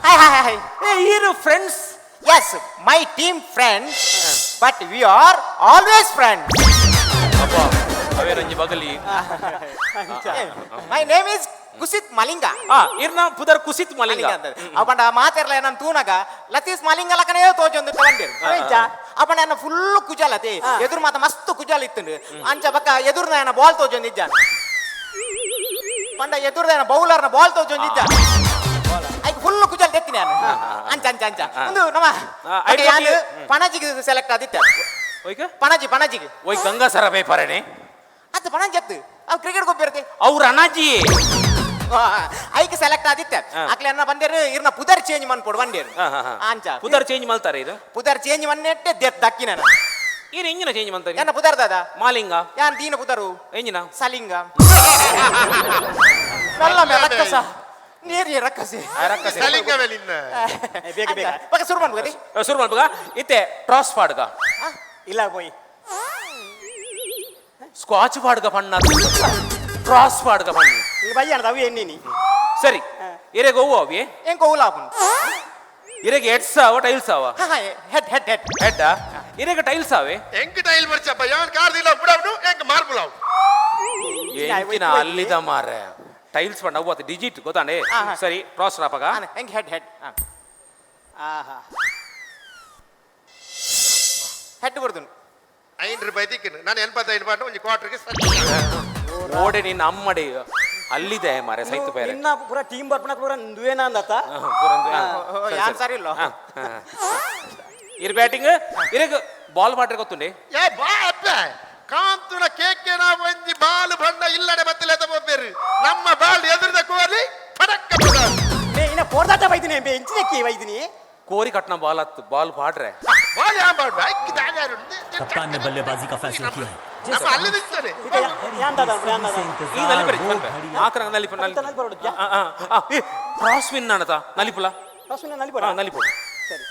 Speaker 6: Hi, hi, hi, hi.
Speaker 2: ಏ ಈರು friends
Speaker 6: Yes, my team friends, but we are always friends.
Speaker 2: ಅಬ್ಬ ಅವೇರಂಜಿ Bagali
Speaker 6: My name is Kusit Malinga.
Speaker 2: ಆ ಇರ್ನ ಪುದರ್ ಕುಸಿತ್ ಮಲಿಂಗ
Speaker 6: ಅಪಂಡ ಮಾತೆರ್ಲ ನನ್ ತೂನಗ ಲತೀಶ್ ಮಲಿಂಗ ಲಕನೇ ತೋಜೊಂದು ತಗೊಂಡಿರು ಅಪಂಡ ನನ್ನ ಫುಲ್ ಕುಜಾಲತಿ ಎದುರು ಮಾತ ಮಸ್ತ್ ಕುಜಾಲ ಇತ್ತುಂಡು ಅಂಚ ಬಕ್ಕ ಎದುರು ಬಾಲ್ ತೋಜೊಂದು ಇಜ್ಜಾನ ಪಂಡ ಎದುರು ಬೌಲರ್ನ ಬಾಲ್ ತೋಜೊಂದು ಇಜ್ಜಾನ ಐಕ್ ಫುಲ್ ಕುಜಾಲ್ ತೆತ್ತಿ ನಾನು ಅಂಚ ಅಂಚ ಅಂಚ ಒಂದು ನಮ್ಮ
Speaker 2: ಐದು
Speaker 6: ಯಾನ್ ಪಣಜಿಗೆ ಸೆಲೆಕ್ಟ್ ಆದಿತ್ತೆ
Speaker 2: ಒಯ್ಕ
Speaker 6: ಪಣಜಿ ಪಣಜಿಗೆ
Speaker 2: ಒಯ್ ಗಂಗಾಸರ ಬೇಪಾರಣೆ
Speaker 6: ಅದು ಪಣಜಿ ಅತ್ತು ಅವು ಕ್ರಿಕೆಟ್ ಗೊಬ್ಬಿರುತ್ತೆ
Speaker 2: ಅವ್ರ ಅನಾಜಿ
Speaker 6: ಐಕ್ ಸೆಲೆಕ್ಟ್ ಆದಿತ್ತೆ ಅಕ್ಲೆ ಅನ್ನ ಬಂದೇರು ಇರ್ನ ಪುದರ್ ಚೇಂಜ್ ಮನ್ಪೊಡು ಬಂದೇರು ಅಂಚ
Speaker 2: ಪುದರ್ ಚೇಂಜ್ ಮಲ್ತಾರೆ ಇದು
Speaker 6: ಪುದರ್ ಚೇಂಜ್ ಮನ್ನೆಟ್ಟೆ ದೆತ್ ದಕ್ಕಿನ
Speaker 2: ಇರ್ ಎಂಜಿನ ಚೇಂಜ್ ಮಲ್ತಾರೆ
Speaker 6: ಎನ್ನ ಪುದರ್ ದಾದ
Speaker 2: ಮಾಲಿಂಗ
Speaker 6: ಯಾನ್ ದೀನ ಪುದರು
Speaker 2: ಎಂಜಿನ
Speaker 6: ಸಲಿಂಗ ಮೆಲ್ಲ ಮೆ ರಕ್ಕಸ ನೀರ್ ರಕ್ಕಸಿ
Speaker 2: ರಕ್ಕಸಿ
Speaker 5: ಸಲಿಂಗ ಮೇಲಿನ್ನ
Speaker 3: ಬೇಗ ಬೇಗ
Speaker 6: ಬಕ ಸುರು ಮನ್ಪುಗತಿ
Speaker 2: ಶುರು ಮಲ್ಪುಗ ಇತ್ತೆ ಟ್ರಾಸ್ ಪಾಡ್ಗ
Speaker 3: ಇಲ್ಲ ಪೋಯಿ
Speaker 2: ಸ್ಕ್ವಾಚ್ ಪಾಡ್ಗ ಪಣ್ಣ ಕ್ರಾಸ್ ಪಾಡ್ಗ ಪಣ್ಣ
Speaker 3: ಈ ಬಯ್ಯಣ ಅವು ಎಣ್ಣಿನಿ
Speaker 2: ಸರಿ ಇರೆಗೆ ಹೋವು ಅವಿ
Speaker 6: ಏನ್ ಕೋಲಾಪುನ್
Speaker 2: ಇರೆಗೆ ಹೆಡ್ಸ್ ಆವ ಟೈಲ್ಸ್ ಆವ
Speaker 6: head head head
Speaker 2: head ಇರೆಗೆ tiles ಆವೆ
Speaker 5: ಎಂಕ್ ಟೈಲ್ ಬರ್ಚಪ್ಪ ಯಾನ್ ಕಾರ್ದಿಲ್ಲ ಬುಡವ್ನು ಎಂಕ್ ಮಾರ್ಬಲ್ ಅವು
Speaker 2: ಎಂಚಿನ ಅಲ್ಲಿದ ಮಾರೆ ಟೈಲ್ಸ್ ಪಂಡ ಅವ್ವ ಡಿಜಿಟ್ ಗೊತ್ತಾಂಡೆ ಸರಿ ಕ್ರಾಸ್ ರಾಪಗ
Speaker 6: ಹೆಂಗ್ ಹೆಡ್ ಹೆಡ್
Speaker 3: ಆಹಾ
Speaker 6: ಹೆಡ್ ಬರ್ದುನು
Speaker 5: ಐದು ರೂಪಾಯಿ ತಿಕ್ಕಿನ ನಾನು 85 ರೂಪಾಯಿ ಒಂದು ಕ್ವಾರ್ಟರ್ಗೆ
Speaker 2: ಓಡೆ ನಿನ್ನ ಅಮ್ಮಡಿ ಅಲ್ಲಿದೆ ಮಾರೆ ಸೈತು ಬೇರೆ
Speaker 3: ನಿನ್ನ ಪೂರ ಟೀಮ್ ಬರ್ಪಣ ಪೂರ ನುವೇನ ಅಂದತ್ತ
Speaker 6: ಯಾನ್ ಸರಿ ಇಲ್ಲ
Speaker 2: ಇರ್ ಬ್ಯಾಟಿಂಗ್ ಇರೆಗ್ ಬಾಲ್ ಮಾಡ್ರೆ ಗೊತ್ತುಂಡೆ
Speaker 5: ಏ ಬಾ ಅಪ್ಪೆ ಕಾಂತುನ ಕೇಕೆನ ಒಂಜಿ ಬಾಲು ಬಣ್ಣ ಇಲ್ಲಡೆ ಬತ್ತಲೆ ತಗೋಬೇರು ನಮ್ಮ ಬಾಲ್ ಎದುರದ ಕೋಲಿ ಪಡಕ್ಕ
Speaker 3: ಇನ್ನ ಪೋರ್ದಾಟ ಬೈದಿನಿ. ವೈದಿನಿ ಬೇ ಇಂಚಿನಕ್ಕೆ ವೈದಿನಿ.
Speaker 2: ಕೋರಿ ಕಟ್ನ ಬಾಲ್ ಹತ್ತು ಬಾಲ್ ಪಾಡ್ರೆ.
Speaker 5: ಬಾಲ್ ಯಾ ಬಾಡ್ ಐಕ್ ದಾಗಾರು.
Speaker 7: कप्तान ने बल्लेबाजी का फैसला किया है.
Speaker 5: ನಮ್ಮ ಅಲ್ಲಿ ನಿಂತಾರೆ.
Speaker 3: ಯಾಂದದ ಯಾಂದದ.
Speaker 2: ಈ ನಲಿಪರಿ ಆಕರ ನಲಿಪ
Speaker 3: ಅಂತ ನಲಿಪರೋಡು.
Speaker 2: Cross win ಅಣತ ನಲಿಪುಲ.
Speaker 3: ರಸುನ ನಲಿಪೊಡ.
Speaker 2: ನಲಿಪೊಡು.
Speaker 3: ಸರಿ.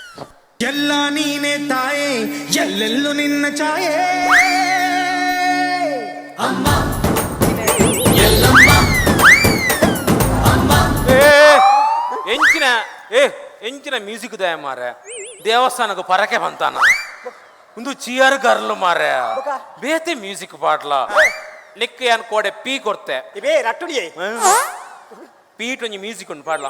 Speaker 8: ಎಲ್ಲ ನೀನೆ ತಾಯೇ, ಎಲ್ಲೆಲ್ಲೂ ನಿನ್ನ ಛಾಯೆ.
Speaker 2: ಏ ಎಂಚಿನ ಏ ಎಂಚಿನ ಮ್ಯೂಸಿಕ್ ದಯ ಮಾರೆ, ದೇವಸ್ಥಾನಕ್ಕೆ ಪರಕೆ ಬಂತಾನ ಒಂದು ಚಿಯರ್ ಗರ್ಲು ಮಾರೆ.
Speaker 3: ಬೊಕ?
Speaker 2: ಬೇತೆ ಮ್ಯೂಸಿಕ್ ಪಾಡ್ಲ ನಿಕ್ ಯಾನ್ ಕೋಡೆ ಪೀ ಕೊರ್ತೆ.
Speaker 3: ಇವೇ ರಟ್ಟುಡಿಯೇ.
Speaker 2: ಪೀಟ್ ಒಂಜಿ ಮ್ಯೂಸಿಕ್ ಉಂಟು ಪಾಡ್ಲ.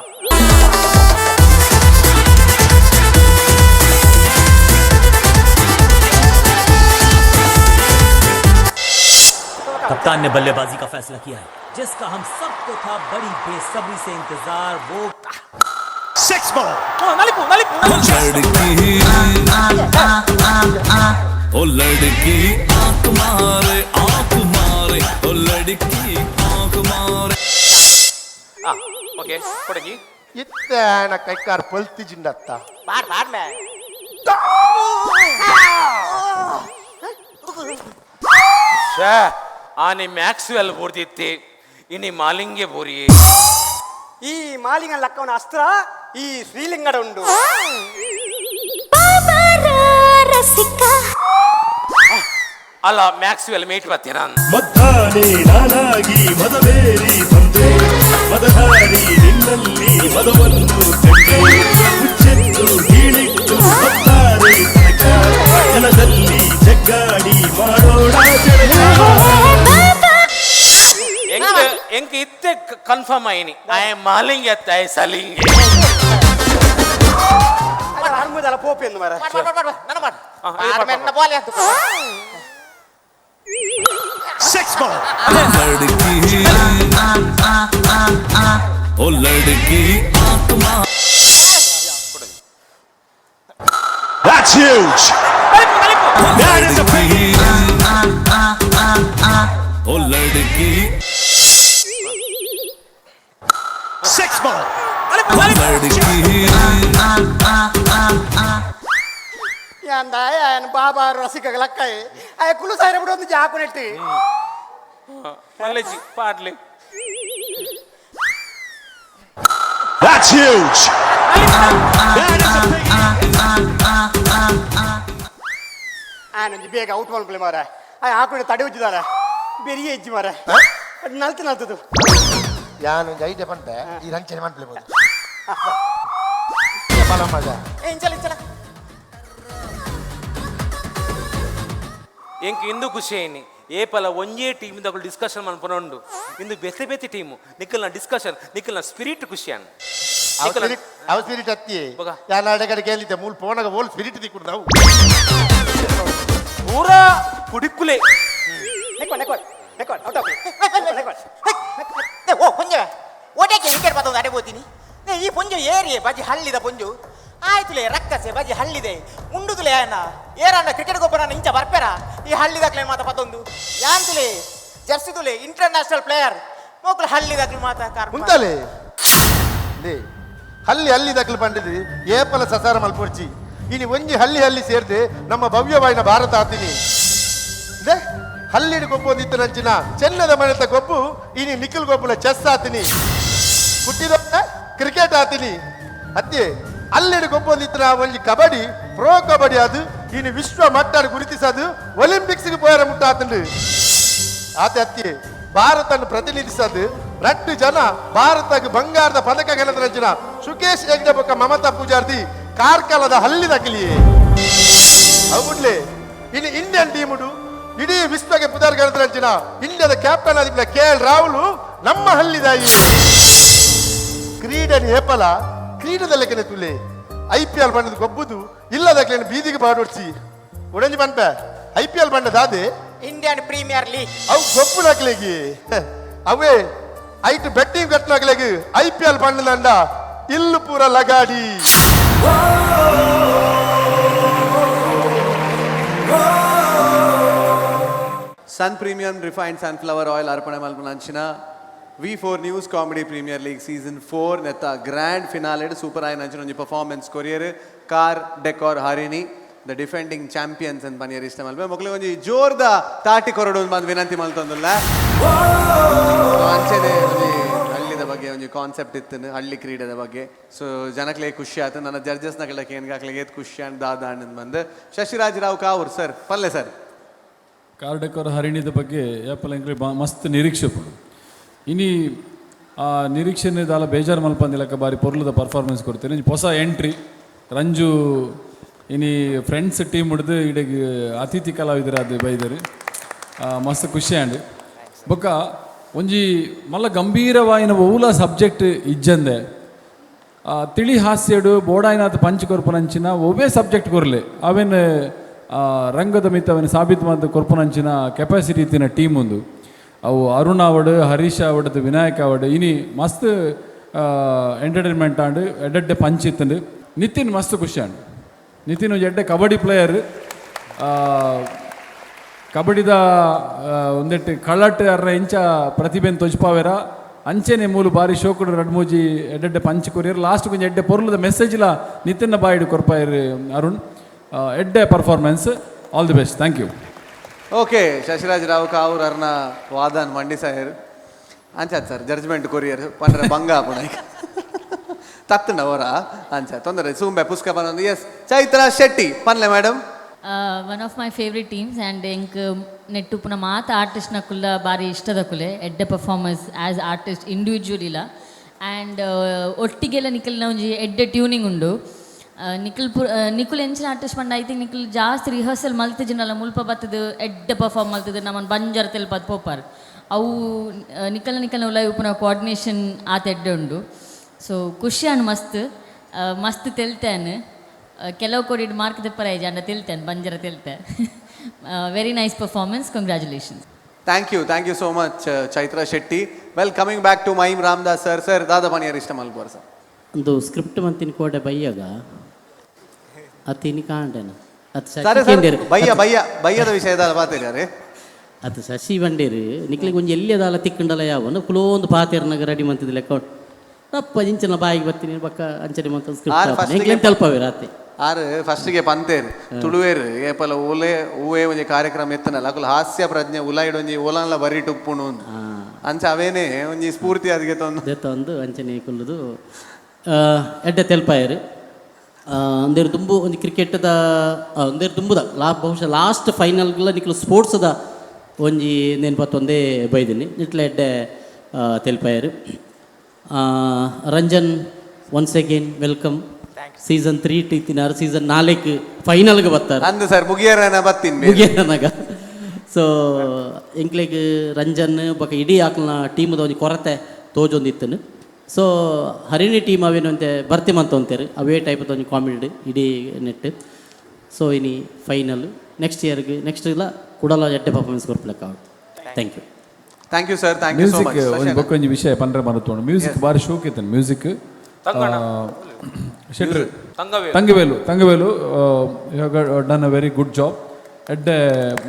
Speaker 7: कप्तान ने बल्लेबाजी का फैसला किया है, जिसका हम सबको था बड़ी बेसब्री से इंतजार. वो
Speaker 8: ಸಿಕ್ಸ್ ಬಾಲ್.
Speaker 2: ನಲಿಪು ನಲಿಪು ನಲಿಪು.
Speaker 9: लड़की ओ लड़की आंख मारे आंख मारे ओ लड़की आंख मारे.
Speaker 2: ಓಕೆ ಕೊಡಗಿ.
Speaker 5: ಇತ್ತೆ ಆಯನ ಕೈಕಾರ್ ಪಲ್ತಿ ಜಿಂಡತ್ತ.
Speaker 6: ಬಾಡ್ ಬಾಡ್ ಮೇ.
Speaker 2: ಛೇ, ಆನೆ ಮ್ಯಾಕ್ಸ್ವೆಲ್ ಬೋರ್ದಿತ್ತಿ ಇನಿ ಮಾಲಿಂಗೆ ಬೋರಿ.
Speaker 3: ಈ ಮಾಲಿಂಗ ಲಕ್ಕವನ ಅಸ್ತ್ರ ಈ ಶ್ರೀಲಿಂಗಡ ಉಂಡು.
Speaker 2: ಅಲ್ಲ ಮ್ಯಾಕ್ಸ್ವೆಲ್ ಮೇಟ್ ಬತ್ತಿ ನಾನು.
Speaker 10: ಮದ್ದಾನೆ ನಾನಾಗಿ ಮದವೇರಿ ಬಂದೆ, ಮದಹಾರಿ ನಿನ್ನಲ್ಲಿ ಮದವನ್ನು ಕಂಡೆ. ಹುಚ್ಚೆತ್ತು ಹೀಳಿಟ್ಟು ಬತ್ತಾರೆ ತನಕ ಜನದಲ್ಲಿ ಜಗ್ಗಾಡಿ ಮಾಡೋಣ ಜಳಕ.
Speaker 2: ಎಂಕ್ ಎಂಕ್ ಇತ್ತೆ ಕನ್ಫರ್ಮ್ ಆಯಿನಿ ಆಯ ಮಾಲಿಂಗೆ ಅತ್ತ ಆಯ ಸಲಿಂಗೆ.
Speaker 3: ಹರ್ಮುದಲ್ಲ ಪೋಪಿ ಎಂದು ಮಾರ.
Speaker 6: ಬಾಡ್ ಬಾಡ್ ಬಾಡ್ ನನ್ನ ಬಾಡ್.
Speaker 2: ಏ
Speaker 6: ಬಾಡ್
Speaker 2: ಬಾಡ್
Speaker 6: ಮೇ
Speaker 2: ಬಾಡ್.
Speaker 6: ಬಾಲ್ ಯಾತು.
Speaker 8: Six ball.
Speaker 9: लड़की ओ लड़की आंख मारे.
Speaker 8: That's huge. That is a big.
Speaker 9: ओ लड़की
Speaker 8: ಸಿಕ್ಸ್ ಬಾಲ್.
Speaker 9: लड़की
Speaker 3: ಯಾಂದ ಆಯನ ಬಾಬಾ ರಸಿಕ ಲಕ್ಕಾಯಿ ಆಯ ಕುಲು ಸಾಯಿರ ಬಿಡು ಒಂದು ಜಾಕು ನೆಟ್ಟು.
Speaker 2: ಮಲ್ಲೇಜಿ ಪಾಡ್ಲಿ.
Speaker 8: That's huge. That is a big.
Speaker 3: ಆನೊಂಜಿ ಬೇಗ ಔಟ್ ಮಲ್ಪಲೆ ಮಾರ. ಆಯ ಹಾಕೊಂಡು ತಡೆ ಉಜ್ಜಿದಾರ ಬೆರಿಯೇ ಇಜ್ಜಿ ಮಾರ, ನಲ್ತು ನಲ್ತದು.
Speaker 5: ಯಾನೊಂಜಿ ಐಟೆ ಪನ್ಪೆ ಈ ರಂಚನೆ ಮನ್ಪ್ಲೆ ಬೋದು ಬಲ ಮಗ.
Speaker 6: ಏ ಇಂಚಲ ಇಂಚಲ.
Speaker 2: ಎಂಕ್ ಇಂದು ಖುಷಿ ಐನಿ ಏಪಲ ಒಂಜೇ ಟೀಮ್ ದಗಳು ಡಿಸ್ಕಷನ್ ಮನ್ಪುನ ಉಂಡು, ಇಂದು ಬೇತೆ ಬೇತೆ ಟೀಮು ನಿಕ್ಕಲ್ನ ಡಿಸ್ಕಷನ್ ನಿಕ್ಕಲ್ನ ಸ್ಪಿರಿಟ್ ಖುಷಿ ಅನ್.
Speaker 5: ಅವ ಸ್ಪಿರಿಟ್ ಅತ್ತಿ.
Speaker 2: ಬೊಕ?
Speaker 5: ಯಾನ ಅಡೆ ಕಡೆ ಕೇಳಿದ್ದೆ ಮೂಲ್ ಪೋನಗ ಓಲ್ ಸ್ಪಿರಿಟ್ ದಿಕ್ಕುಡು ನಾವು.
Speaker 2: ಪೂರಾ ಕುಡಿಕುಲೆ.
Speaker 3: ನೆಕ್ವ ನೆಕ್ವ ನೆಕ್ವ out of ನೆಕ್ವ.
Speaker 6: Oh Punja ಓಟಕ್ಕೆ wicket ಬತ್ತೊಂದು ಅಡೆ ಬೋತೀನಿ. ಈ ಪುಂಜು ಏರಿಯೆ ಬಜಿ ಹಳ್ಳಿದ ಪುಂಜು ಆಯ್ತುಲೆ ರಕ್ಕಸೆ ಬಜಿ ಹಳ್ಳಿದೆ ಉಂಡುದುಲೆ ಅಣ್ಣ ಏರಣ್ಣ ಕ್ರಿಕೆಟ್ ಗೊಬ್ಬರ ಇಂಚ ಬರ್ಪೆರ ಈ ಹಳ್ಳಿದಾಗ್ಲೆ ಮಾತ ಪತ್ತೊಂದು ಯಾಂತುಲೆ ಜರ್ಸಿದುಲೆ ಇಂಟರ್ನ್ಯಾಷನಲ್ ಪ್ಲೇಯರ್ ಮೋಕ್ಲು ಹಳ್ಳಿದಾಗ್ಲು ಮಾತ ಕಾರ್.
Speaker 5: ಉಂತಲೆ ಲೇ ಹಲ್ಲಿ ಹಲ್ಲಿ ದಕ್ಲು ಪಂಡಿದಿ ಏಪಲ ಸಸಾರ ಮಲ್ಪೊರ್ಚಿ ಇನಿ ಒಂಜಿ ಹಲ್ಲಿ ಹಲ್ಲಿ ಸೇರ್ದೆ ನಮ್ಮ ಭವ್ಯವಾಯಿನ ಭಾರತ ಆತಿನಿ they ಹಲ್ಲಿಡು ಗೊಬ್ಬು ಒಂದಿತ್ತು ನಂಚಿನ ಚೆನ್ನದ ಮನೆತ ಗೊಬ್ಬು ಇನಿ ನಿಖಿಲ್ ಗೊಬ್ಬುಲ ಚೆಸ್ ಆತಿನಿ, ಹುಟ್ಟಿದ ಕ್ರಿಕೆಟ್ ಆತಿನಿ. ಅತ್ತೆ ಅಲ್ಲಿಡು ಗೊಬ್ಬು ಒಂದಿತ್ತು ಒಂಜಿ ಕಬಡ್ಡಿ ಪ್ರೋ ಕಬಡ್ಡಿ ಅದು ಇನಿ ವಿಶ್ವ ಮಟ್ಟ ಗುರುತಿಸದು ಒಲಿಂಪಿಕ್ಸ್ಗೆ ಪೋಯರ ಮುಟ್ಟ ಆತಂಡು ಆತೆ. ಅತ್ತಿ ಭಾರತನ್ನು ಪ್ರತಿನಿಧಿಸದು ರಟ್ಟು ಜನ ಭಾರತಕ್ಕೆ ಬಂಗಾರದ ಪದಕ ಗೆಲ್ಲದ ರಂಚಿನ ಸುಕೇಶ್ ಹೆಗ್ಡೆ ಬೊಕ್ಕ ಮಮತಾ ಪೂಜಾರ್ದಿ ಕಾರ್ಕಳದ ಹಲ್ಲಿ ದಕಲಿಯೇ ಅವು. ಇನ್ನು ಇಂಡಿಯನ್ ಟೀಮುಡು ಇಡೀ ವಿಶ್ವಕ್ಕೆ ಪುದಾರ್ ಗೆಲ್ಲದ ರಂಚಿನ ಇಂಡಿಯಾದ ಕ್ಯಾಪ್ಟನ್ ಆದಿಪ್ಲ ಕೆ ಎಲ್ ರಾಹುಲ್ ನಮ್ಮ ಹಲ್ಲಿದಾಯಿ. ಕ್ರೀಡೆ ಏಪಲ ಕ್ರೀಡೆದ ಲೆಕ್ಕನೆ ತುಲೆ ಐಪಿಎಲ್ ಬಣ್ಣದ ಗೊಬ್ಬುದು ಇಲ್ಲದಕ್ಲೇನು ಬೀದಿಗೆ ಬಾಡೋಡ್ಸಿ ಉಡಂಜಿ ಪನ್ಪೆ ಐಪಿಎಲ್ ಬಣ್ಣ ದಾದೆ.
Speaker 6: Indian premier league.
Speaker 5: ಅವು ಗೊಬ್ಬು ನಕ್ಲೆಗಿ ಅವೇ ಐಟ್ ಬೆಟ್ಟಿಂಗ್ ಕಟ್ನಾಕ್ಲೆಗ್ ಐಪಿಎಲ್ ಬಣ್ಣದಂಡ ಇಲ್ಲು ಪೂರ ಲಗಾಡಿ.
Speaker 1: Sun premium refined sunflower oil ಅರ್ಪಣೆ ಮಲ್ಪುನಂಚಿನ V4 News Comedy Premier League Season 4 ನೆತ್ತ ಗ್ರ್ಯಾಂಡ್ ಫಿನಾಲೆಡ್ ಸೂಪರ್ ಆಯಿನ ಅಂಚಿನ ಒಂಜಿ performance courier Car Decor Harini, the defending champions ಅಂತ ಪನಿಯರ್ ಇಷ್ಟ ಮಲ್ಪೆ. ಮೊಕ್ಲೆ ಒಂಜಿ ಜೋರ್ದ ತಾಟಿ ಕೊರಡು ಬಂದು ವಿನಂತಿ ಮಲ್ತೊಂದುಲ್ಲ. ಅಂಚೆನೆ ಒಂಜಿ ಹಳ್ಳಿದ ಬಗ್ಗೆ ಒಂಜಿ ಕಾನ್ಸೆಪ್ಟ್ ಇತ್ತು, ಹಳ್ಳಿ ಕ್ರೀಡೆದ ಬಗ್ಗೆ. ಸೊ ಜನಕ್ಲೆ ಖುಷಿ ಆಯ್ತು. ನನ್ನ ಜಡ್ಜಸ್ ನಕಲಕ್ಕೆ ಏನ್ಗೆ ಅಕ್ಲೆಗೆ ಏತ್ ಖುಷಿ ಅಂಡ್ ದಾದ ಅಣ್ಣನ್ ಬಂದು. ಶಶಿರಾಜ್ ರಾವ್ ಕಾವೂರ್ ಸರ್, ಪಲ್ಲೆ ಸರ್.
Speaker 11: ಕಾರ್ ಡೆಕೋರ್ ಹರಿಣಿದ ಬಗ್ಗೆ ಏಪಲ್ ಎಂಕ್ಲೆ ಮಸ್ತ್ ನಿರೀಕ್ಷೆ ಪುಂಡು. ಇನಿ ಆ ನಿರೀಕ್ಷೆನೆ ದಾಲ ಬೇಜಾರು ಮಲ್ಪಂದಿಲಕ್ಕ ಬಾರಿ ಪೊರ್ಲುದ ಪರ್ಫಾರ್ಮೆನ್ಸ್ ಕೊಡ್ತೇನೆ. ಒಂಜಿ ಪೊಸ ಎಂಟ್ರಿ ರಂಜು ಇನಿ ಫ್ರೆಂಡ್ಸ್ ಟೀಮ್ ಹಿಡ್ದು ಇಡೆಗ್ ಅತಿಥಿ ಕಲಾವಿದರಾದ ಬೈದರು, ಮಸ್ತ್ ಖುಷಿ ಆಂಡ್. ಬೊಕ್ಕ ಒಂಜಿ ಮಲ್ಲ ಗಂಭೀರವಾಯಿನ ಒವ್ಲ ಸಬ್ಜೆಕ್ಟ್ ಇಜ್ಜಂದೆ ತಿಳಿ ಹಾಸ್ಯಡು ಬೋಡಾಯಿನಾಥ ಪಂಚ್ ಕೊರ್ಪುನಂಚಿನ ಒವ್ವೇ ಸಬ್ಜೆಕ್ಟ್ ಕೊರ್ಲೆ ಅವೇನು ರಂಗದ ಮಿತ್ತ ಅವೇನು ಸಾಬೀತು ಮಂತ್ ಕೊರ್ಪುನಂಚಿನ ಕೆಪಾಸಿಟಿ ಇತ್ತಿನ ಟೀಮ್ ಒಂದು. ಅವು ಅರುಣ್ ಆವಡ್, ಹರೀಶ್ ಆವಡ್, ವಿನಾಯಕ್ ಆವಡ್, ಇನಿ ಮಸ್ತ್ ಎಂಟರ್ಟೈನ್ಮೆಂಟ್ ಆಂಡ್, ಎಡ್ಡೆಡ್ಡೆ ಪಂಚ್ ಇತ್ತಂಡು. ನಿತಿನ್ ಮಸ್ತ್ ಖುಷಿ ಆಂಡ್. ನಿತಿನ್ ಒಂಜಿ ಎಡ್ಡೆ ಕಬಡ್ಡಿ ಪ್ಲೇಯರ್. ಕಬಡ್ಡಿದ ಒಂದೆಟ್ಟು ಕಳ್ಳಟ್ ಅರ್ರ ಇಂಚ ಪ್ರತಿಭೆನ್ ತೊಜ್ಪಾವೆರ ಅಂಚೆನೆ ಮೂಲು ಬಾರಿ ಶೋಕುಡು ರಡ್ಡ್ ಮೂಜಿ ಎಡ್ಡೆಡ್ಡೆ ಪಂಚ್ ಕೊರಿಯರ್. ಲಾಸ್ಟ್ ಒಂಜಿ ಎಡ್ಡೆ ಪೊರ್ಲುದ ಮೆಸೇಜ್ಲ ನಿತಿನ್ನ ಬಾಯಿಡ್ ಕೊರ್ಪಾಯರ್ ಅರುಣ್. ಎಡ್ಡೆ performance, all the best, thank you.
Speaker 1: Okay, Shashiraj Rao Kavoor ಅರ್ನ ವಾದನ್ ಮಂಡಿಸಾಯರ್. ಅಂಚಾತ್ ಸರ್, ಜಡ್ಜ್ಮೆಂಟ್ ಕೊರಿಯರ್ ಪಂಡ್ರೆ ಬಂಗ ಆಪುಣ ತತ್ತಂಡ ಅವರ ಅಂಚ ತೊಂದರೆ ಸೂಂಬೆ ಪುಸ್ಕ ಪನೊಂದು. ಎಸ್, ಚೈತ್ರ ಶೆಟ್ಟಿ ಪನ್ಲೆ madam.
Speaker 12: One of my favourite teams and ಎಂಕ್ ನೆಟ್ಟುಪುನ ಮಾತ ಆರ್ಟಿಸ್ಟ್ ನಕುಲ್ಲ ಬಾರಿ ಇಷ್ಟದಕುಲೆ. ಎಡ್ಡೆ ಪರ್ಫಾರ್ಮೆನ್ಸ್ ಆ್ಯಸ್ ಆರ್ಟಿಸ್ಟ್ ಇಂಡಿವಿಜುವಲ್ ಇಲ್ಲ ಆ್ಯಂಡ್ ಒಟ್ಟಿಗೆಲ್ಲ ನಿಕಲ್ನ ಒಂಜಿ ಎಡ್ಡೆ ಟ್ಯೂನಿಂಗ್ ಉಂಡು. ನಿಖಲ್ ಪು ನಿಕುಲ್ ಎಂಚಿನ ಆರ್ಟಿಸ್ಟ್ ಪಂಡ I think ನಿಕುಲ್ ಜಾಸ್ತಿ ರಿಹರ್ಸಲ್ ಮಲ್ತಿಜಿನಲ್ಲ, ಮುಲ್ಪ ಬತ್ತದು ಎಡ್ಡೆ ಪರ್ಫಾರ್ಮ್ ಮಲ್ತದು ನಮ್ಮನ್ನು ಬಂಜಾರ ತೆಲ್ಪದ್ ಪೋಪಾರ್. ಅವು ನಿಕಲ್ನ ನಿಕಲ್ನ ಉಲಾಯಿ ಉಪ್ಪುನ ಕೋಆರ್ಡಿನೇಷನ್ ಆತ ಎಡ್ಡೆ ಉಂಡು. ಸೊ ಖುಷಿ ಆಂಡ್, ಮಸ್ತ್ ಮಸ್ತ್ ತೆಲ್ತೇನೆ. ಕೆಲವು ಕೋಡಿ ಮಾರ್ಕ್ ದೆಪ್ಪರ ಅಂಡ ತೆಲ್ತೇನೆ, ಬಂಜರ ತೆಲ್ತೆ. Very nice performance, congratulations.
Speaker 1: Thank you, thank you so much Chaitra Shetty. Well, coming back to Mahim Ramdas sir. Sir, ದಾದ ಪನಿಯರ್ ಇಷ್ಟ ಮಲ್ಪುವರ್ ಸರ್?
Speaker 13: ಒಂದು ಸ್ಕ್ರಿಪ್ಟ್ ಮಂತಿನ ಕೋಡೆ ಬೈಯಾಗ ಅತ್ತಿನಿ ಕಾಂಡೇನ ಅತ್
Speaker 1: ಸರಿ ಸರ್, ಬಯ್ಯ ಬಯ್ಯ ಬಯ್ಯದ ವಿಷಯದ ಪಾತಿರ್ಯಾರೆ.
Speaker 13: ಅದು ಶಶಿ ಬಂಡೇರು ನಿಕ್ಲಿಗೆ ಒಂಜಿ ಎಲ್ಲಿಯದಾಲ ತಿಕ್ಕಂಡಲ ಯಾವ ಕುಲೋಂದು ಪಾತೇರ್ನಾಗ ರೆಡಿ ಮಂತಿದ್ ಲೆಕ್ಕ ತಪ್ಪ ಇಂಚಿನ ಬಾಯಿಗೆ ಬರ್ತೀನಿ ಬಕ್ಕ ಅಂಚನೆ ಮಂತ ಸ್ಕ್ರಿಪ್ಟ್ ಎಂಕ್ಲೇನ್ ತಲ್ಪವೆ ರಾತ್ರಿ.
Speaker 1: ಆರು ಫಸ್ಟ್ಗೆ ಪಂತೇರು ತುಳುವೇರು ಏಪಲ ಓಲೆ ಹೂವೇ ಒಂಜಿ ಕಾರ್ಯಕ್ರಮ ಎತ್ತನಲ್ಲ ಅಕುಲು ಹಾಸ್ಯ ಪ್ರಜ್ಞೆ ಉಲಾಯಿಡ್ ಒಂಜಿ ಓಲಾನ್ಲ ಬರೀ ಟುಪ್ಪುಣು ಅಂಚ ಅವೇನೆ ಒಂಜಿ ಸ್ಫೂರ್ತಿ ಅದಕ್ಕೆ ತೊಂದು
Speaker 13: ದೆತ್ತೊಂದು ಅಂಚನೆ ಕುಲ್ಲುದು ಎಡ್ಡೆ ತೆಲ್ಪಾಯರು. ಒಂದೇರು ದುಂಬು ಒಂದು ಕ್ರಿಕೆಟ್ದ ಒಂದೇರು ದುಂಬುದ ಲಾ ಬಹುಶಃ ಲಾಸ್ಟ್ ಫೈನಲ್ಗಳ ನಿಕ್ಲು ಸ್ಪೋರ್ಟ್ಸ್ದ ಒಂಜಿ ನೆನ್ಪತ್ತೊಂದೇ ಬೈದಿನಿ ಇಟ್ಲ ಎಡ್ಡೆ ತೆಲ್ಪಾಯರು. Ranjan, once again welcome. Season 3 ಇತ್ತಿನಾರು season 4 ಫೈನಲ್ಗೆ ಬರ್ತಾರೆ.
Speaker 1: ಅಂದು ಸರ್ ಮುಗಿಯರನ ಬತ್ತೀನಿ
Speaker 13: ಮುಗಿಯರನಾಗ. ಸೊ ಎಂಕ್ಲೆಗ್ ರಂಜನ್ ಬೊಕ ಇಡೀ ಆಕ್ಲನ ಟೀಮ್ದ ಒಂಜಿ ಕೊರತೆ ತೋಜೊಂದಿತ್ತನು. ಸೊ ಹರಿಣಿ ಟೀಮ್ ಅವೇನಂತೆ ಬರ್ತಿ ಮಂತ ಅಂತಾರೆ ಅವೇ ಟೈಪ್ ಒಂಜಿ ಕಾಮಿಡಿ ಇಡೀ ನೆಟ್. ಸೊ ಇನಿ ಫೈನಲ್ ನೆಕ್ಸ್ಟ್ ಇಯರ್ಗೆ ನೆಕ್ಸ್ಟ್ ಇಲ್ಲ ಕುಡಲ ಎಡ್ಡೆ performance ಕೊರ್ಪಲೆಕ್ಕ. Thank you.
Speaker 1: Thank you sir, thank you so
Speaker 11: music
Speaker 1: much.
Speaker 11: ಒಂಜಿ ಬೊಕ್ಕ ಒಂಜಿ ವಿಷಯ ಪಂಡ್ರೆ ಮರತೋಣ. ಮ್ಯೂಸಿಕ್ ಬಾರಿ ಶೋಕ್ ಇತ್ತನು music. Shettar Thangavelu Thangavelu done a very good job. ಎಡ್ಡೆ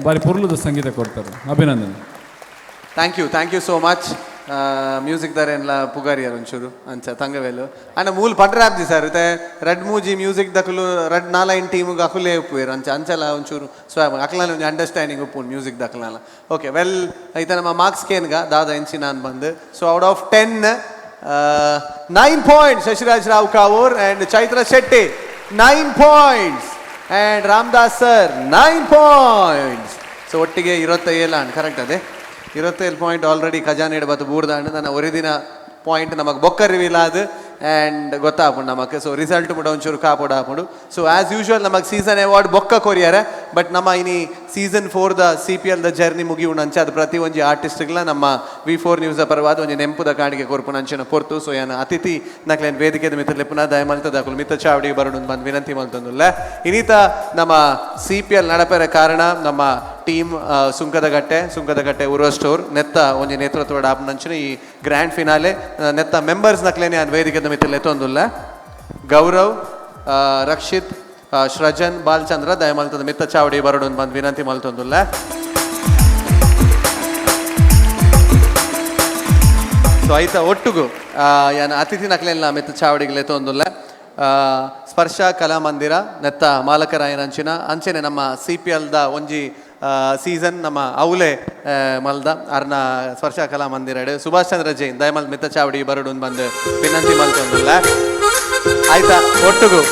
Speaker 11: ಬಾರಿ ಪೊರ್ಲುದ ಸಂಗೀತ ಕೊಡ್ತಾರೆ, ಅಭಿನಂದನೆ.
Speaker 1: Thank you, thank you so much. Music ದಾರೇನ್ಲ ಪುಗಾರಿಯರ್ ಒಂಚೂರು ಅಂಚ ತಂಗವೇಲು ಅಂಡ ಮೂಲು ಪಂಡ್ರೆ ಆಪ್ಜಿ ಸರ್. ಇತ್ತೆ ರಡ್ ಮೂಜಿ ಮ್ಯೂಸಿಕ್ ದಕುಲು ರಡ್ ನಾಲೈನ್ ಟೀಮ್ಗೆ ಅಕುಲೇ ಉಪ್ಪುವೇರು ಅಂಚ ಅಂಚಲ ಒಂಚೂರು ಸ್ವ ಅಕ್ಲನ ಒಂಜಿ ಅಂಡರ್ಸ್ಟ್ಯಾಂಡಿಂಗ್ ಉಪ್ಪು ಮ್ಯೂಸಿಕ್ ದಕುಲನ. ಓಕೆ, ವೆಲ್ ಐತ ನಮ್ಮ ಮಾರ್ಕ್ಸ್ ಕೇನ್ಗ ದಾದ ಇಂಚಿನ ಬಂದು. So out of 10 9 points Shashiraj Rao Kavoor and Chaitra Shetty 9 points and Ramdas sir 9 points. So ಒಟ್ಟಿಗೆ 27 ಅಂಡ್ ಕರೆಕ್ಟ್ ಅದೇ 27 ಪಾಯಿಂಟ್ ಆಲ್ರೆಡಿ ಖಜಾನೆ ಬತ್ತು ಬೂರ್ದಾಂಡ್. ನನ್ನ ಒರಿದಿನ ಪಾಯಿಂಟ್ ನಮಗೆ ಬೊಕ್ಕ ರಿವೀಲ್ ಆದ್ ಆ್ಯಂಡ್ ಗೊತ್ತಾಪುಂಡು ನಮಕ್. ಸೊ ರಿಸಲ್ಟ್ ಕೂಡ ಒಂಚೂರು ಕಾಪುಡು ಆಪುಂಡು. ಸೊ ಆ್ಯಸ್ ಯೂಶುವಲ್ ನಮಗೆ ಸೀಸನ್ ಅವಾರ್ಡ್ ಬೊಕ್ಕ ಕೊರಿಯರೆ. ಬಟ್ ನಮ್ಮ ಇನಿ season 4 the CPL the journey ಮುಗಿಯುಂಡು. ಅಂಚ ಅದು ಪ್ರತಿ ಒಂಜಿ ಆರ್ಟಿಸ್ಟ್ಗಳ ನಮ್ಮ V4 news ಪರವಾದ ಒಂಜಿ ನೆಂಪುದ ಕಾಣಿಕೆ ಕೊರ್ಪುನ ಅಂಚಿನ ಪೊರ್ತು. ಸೊ ಏನ ಅತಿಥಿ ನಕ್ಲೇನ್ ವೇದಿಕೆದ ಮಿತ್ರ ಲೆಪ್ಪುನ ದಯಮಲ್ತದ ಅಕುಲು ಮಿತ್ತ ಚಾವಡಿಗೆ ಬರಡು ಬಂದು ವಿನಂತಿ ಮಲ್ತೊಂದುಲ್ಲ. ಇನ್ನಿತ ನಮ್ಮ CPL ನಡಪೆರ ಕಾರಣ ನಮ್ಮ ಟೀಮ್ ಸುಂಕದಗಟ್ಟೆ ಉರ್ವ ಸ್ಟೋರ್ ನೆತ್ತ ಒಂಜಿ ನೇತೃತ್ವದ ಆಪುನಂಚಿನ ಈ ಗ್ರ್ಯಾಂಡ್ ಫಿನಾಲೆ ನೆತ್ತ ಮೆಂಬರ್ಸ್ ನಕ್ಲೇನೆ ಆನ್ ವೇದಿಕೆದ ಮಿತ್ರ ಲೆತ್ತೊಂದುಲ್ಲ. ಗೌರವ್, ರಕ್ಷಿತ್, ಸೃಜನ್, ಬಾಲಚಂದ್ರ ದಯಮಲ್ತದ ಮಿತ್ತ ಚಾವಡಿ ಬರಡು ಬಂದು ವಿನಂತಿ ಮಲ್ತೊಂದುಲ್ಲ. So ಐತ ಒಟ್ಟುಗು ಯಾನ ಅತಿಥಿ ನಕ್ಲೆಲ್ಲ ಮೆತ್ತ ಚಾವಡಿಗೆ ತೊಂದುಲ್ಲ. ಸ್ಪರ್ಶ ಕಲಾಮಂದಿರ ನೆತ್ತ ಮಾಲಕರಾಯನ ಅಂಚಿನ ಅಂಚೆನೆ ನಮ್ಮ ಸಿ ಪಿ ಎಲ್ದ ಒಂಜಿ ಸೀಸನ್ ನಮ್ಮ ಅವಲೆ ಮಲ್ದ ಅರ್ನ ಸ್ಪರ್ಶ ಕಲಾಮಂದಿರ ಸುಭಾಷ್ ಚಂದ್ರ ಜೈನ್ ದಯಮಲ್ ಮಿತ್ತ ಚಾವಡಿ ಬರಡು ಬಂದು ವಿನಂತಿ ಮಲ್ತೊಂದುಲ್ಲ. ಆಯ್ತಾ ಒಟ್ಟುಗು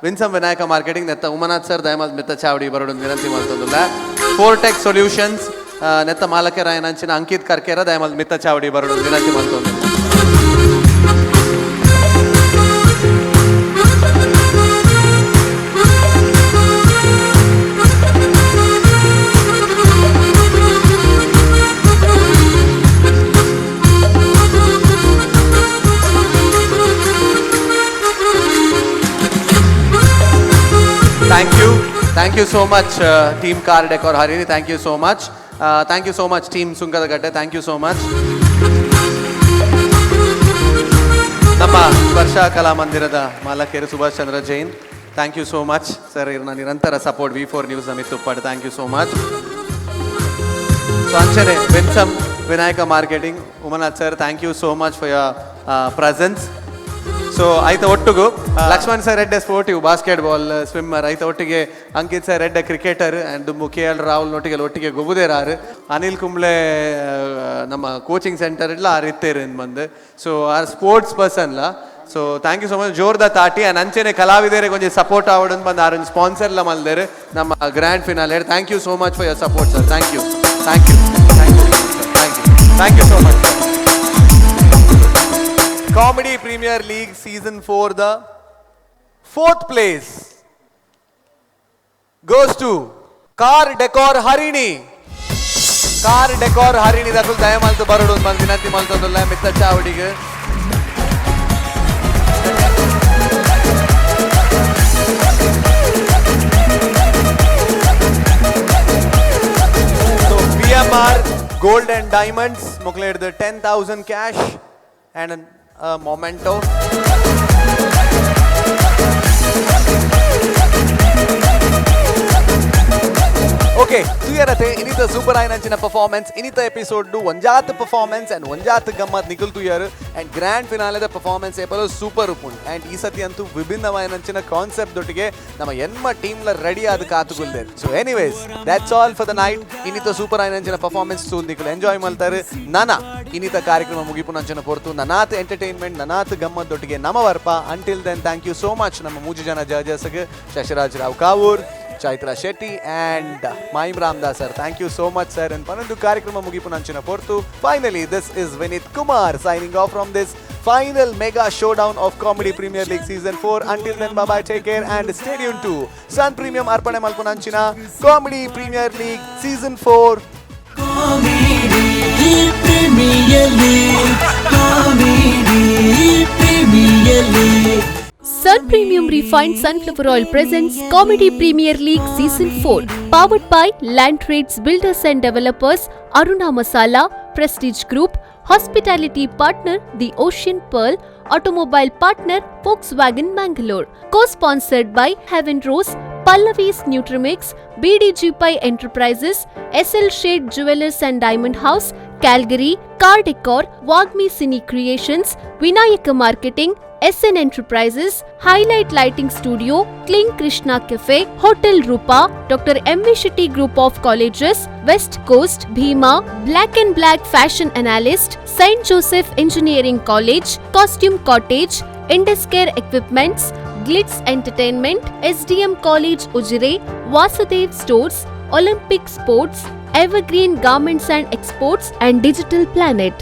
Speaker 1: ವಿನ್ಸಮ್ ವಿನಾಯಕ ಮಾರ್ಕೆಟಿಂಗ್ ನೆತ್ತ ಉಮನಾಥ್ ಸರ್ ದಯಮಲ್ ಮಿತ್ತ ಚಾವಡಿ ಬರಡು ವಿನಂತಿ ಮಲ್ತೊಂದುಲ್ಲ. ಫೋರ್ಟೆಕ್ ಸೊಲ್ಯೂಷನ್ಸ್ ನೆತ್ತ ಮಾಲಕರಾಯನ ಅಂಚಿನ ಅಂಕಿತ್ ಕರ್ಕೇರ ದಯಮಲ್ ಮಿತ್ತ ಚಾವಡಿ ಬರಡು ವಿನಂತಿ ಮಲ್ತೊಂದುಲ್ಲ. Thank you. Thank you so much, Team Car Decor Harini. Thank you so much. Thank you so much, Team Sunkadakatte. Thank you so much. ನಮ್ಮ ಸ್ಪರ್ಶ ಕಲಾ ಮಂದಿರದ ಮಾಲಕರು Subhash Chandra Jain, thank you so much sir. ಇವ್ರನ್ನ ನಿರಂತರ support V four news Amit Uppad, thank you so much. So ಅಂಚನೆ Winsome Vinayaka marketing Umanath sir, thank you so much for your presence. So ಆಯ್ತ ಒಟ್ಟುಗು Lakshman sir ಎಡ್ಡೆ sportive basket ball swimmer, ಆಯ್ತ ಒಟ್ಟಿಗೆ Ankit sir ಎಡ್ಡೆ cricketer and K L Rahul ನೊಟ್ಟಿಗೆ ಒಟ್ಟಿಗೆ ಗೊಬುದೇರಾರು, ಅನಿಲ್ ಕುಂಬ್ಳೆ ನಮ್ಮ coaching centre ಇಲ್ಲ ಆರ್ ಇತ್ತೇರು ಬಂದು. So R sports ಪರ್ಸನ್ಲ. So thank you so much ಜೋರ್ದ ತಾಟಿ ಆ್ಯಂಡ್ ಅಂಚೆನೆ ಕಲಾವಿದರಿಗೆ ಒಂಜಿ ಸಪೋರ್ಟ್ ಆವಡ್ ಬಂದು ಆರ್ ಒಂಜಿ ಸ್ಪಾನ್ಸರ್ಲ ಮಲ್ದೇರು ನಮ್ಮ grand finale. Thank you so much for your support sir. Thank you, thank you, thank you, thank you, thank you so much. Comedy Premier League Season 4, the fourth place goes to Car Decor Harini. Car Decor Harini ದಕುಲ್ ದಯಮಾಲ್ತು ಬರಡು ಬಂದು ವಿನಂತಿ ಮಲ್ತೊಂದುಲ್ಲ ಮಿತ್ತ ಚಾವಡಿಗೆ. So BMR Gold and Diamonds ಮೊಕ್ಲೇಡ್ದು 10,000 cash and a memento. Okay, ತುಯರತೆ ಇನ್ನಿತ super ಆಯ್ನಂಚಿನ performance ಇನ್ನಿತ episode ಒಂಜಾತ್ performance and ಒಂಜಾತ್ ಗಮ್ಮತ್ ನಿಖಿಲ್ ತುಯರ್ ಅಂಡ್ grand ಫಿನಾಲೆದ performance ಏಪಲು super ಉಪ್ಪುಂಡು. ಅಂಡ್ ಈ ಸತಿ ಅಂತೂ ವಿಭಿನ್ನವಾಯಿನಂಚಿನ concept ದೊಟ್ಟಿಗೆ ನಮ್ಮ ಎನ್ಮ ಟೀಮ್ಲ ರೆಡಿ ಆದ ಕಾತುಗುಲ್ದೆ. So anyways, that's all for the night. ಇನ್ನಿತ super ಆಯ್ನಂಚಿನ performance ತೂ ನಿಖಿಲ್ ಎಂಜಾಯ್ ಮಲ್ತಾರೆ. ನನ ಇನ್ನಿತ ಕಾರ್ಯಕ್ರಮ ಮುಗಿಪುನಂಚಿನ ಪೊರ್ತು ನನಾತ್ ಎಂಟರ್ಟೈನ್ಮೆಂಟ್ ನನಾತ್ ಗಮ್ಮತ್ ದೊಟ್ಟಿಗೆ ನಮ ವರ್ಪ. Until then thank you so much ನಮ್ಮ ಮೂಜು ಜನ ಜಡ್ಜಸ್ಗೆ Shashiraj Rao Kavoor, Chaitra Shetty and Mahim Ramdas sir. Thank you so much sir. And ಪನ್ನೊಂದು ಕಾರ್ಯಕ್ರಮ ಮುಗಿಪುನಂಚಿನ ಪೊರ್ತು. Finally this is Vineeth Kumar signing off from this final mega showdown of Comedy Premier League Season 4. Until then, bye-bye, take care and stay tuned to Sun Premium Arpane Malpunanchina Comedy Premier League Season 4.
Speaker 9: Comedy Premier League, Comedy Premier League.
Speaker 14: Sun Premium Refined Sunflower Oil presents Comedy Premier League Season 4, powered by Land Trades Builders and Developers, Aruna Masala, Prestige Group, Hospitality Partner, The Ocean Pearl, Automobile Partner, Volkswagen Mangalore, co-sponsored by Heaven Rose, Pallavi's Nutrimix, BDG Pai Enterprises, SL Shade Jewelers and Diamond House, Calgary, Car Decor, Wagmi Cine Creations, Vinayaka Marketing, SN Enterprises, Highlight Lighting Studio, Kling Krishna Cafe, Hotel Rupa, Dr. M.V. Shetty Group of Colleges, West Coast, Bhima, Black and Black Fashion Analyst, St. Joseph Engineering College, Costume Cottage, Induscare Equipments, Glitz Entertainment, SDM College Ujire, Vasudev Stores, Olympic Sports, Evergreen Garments and Exports and Digital Planet.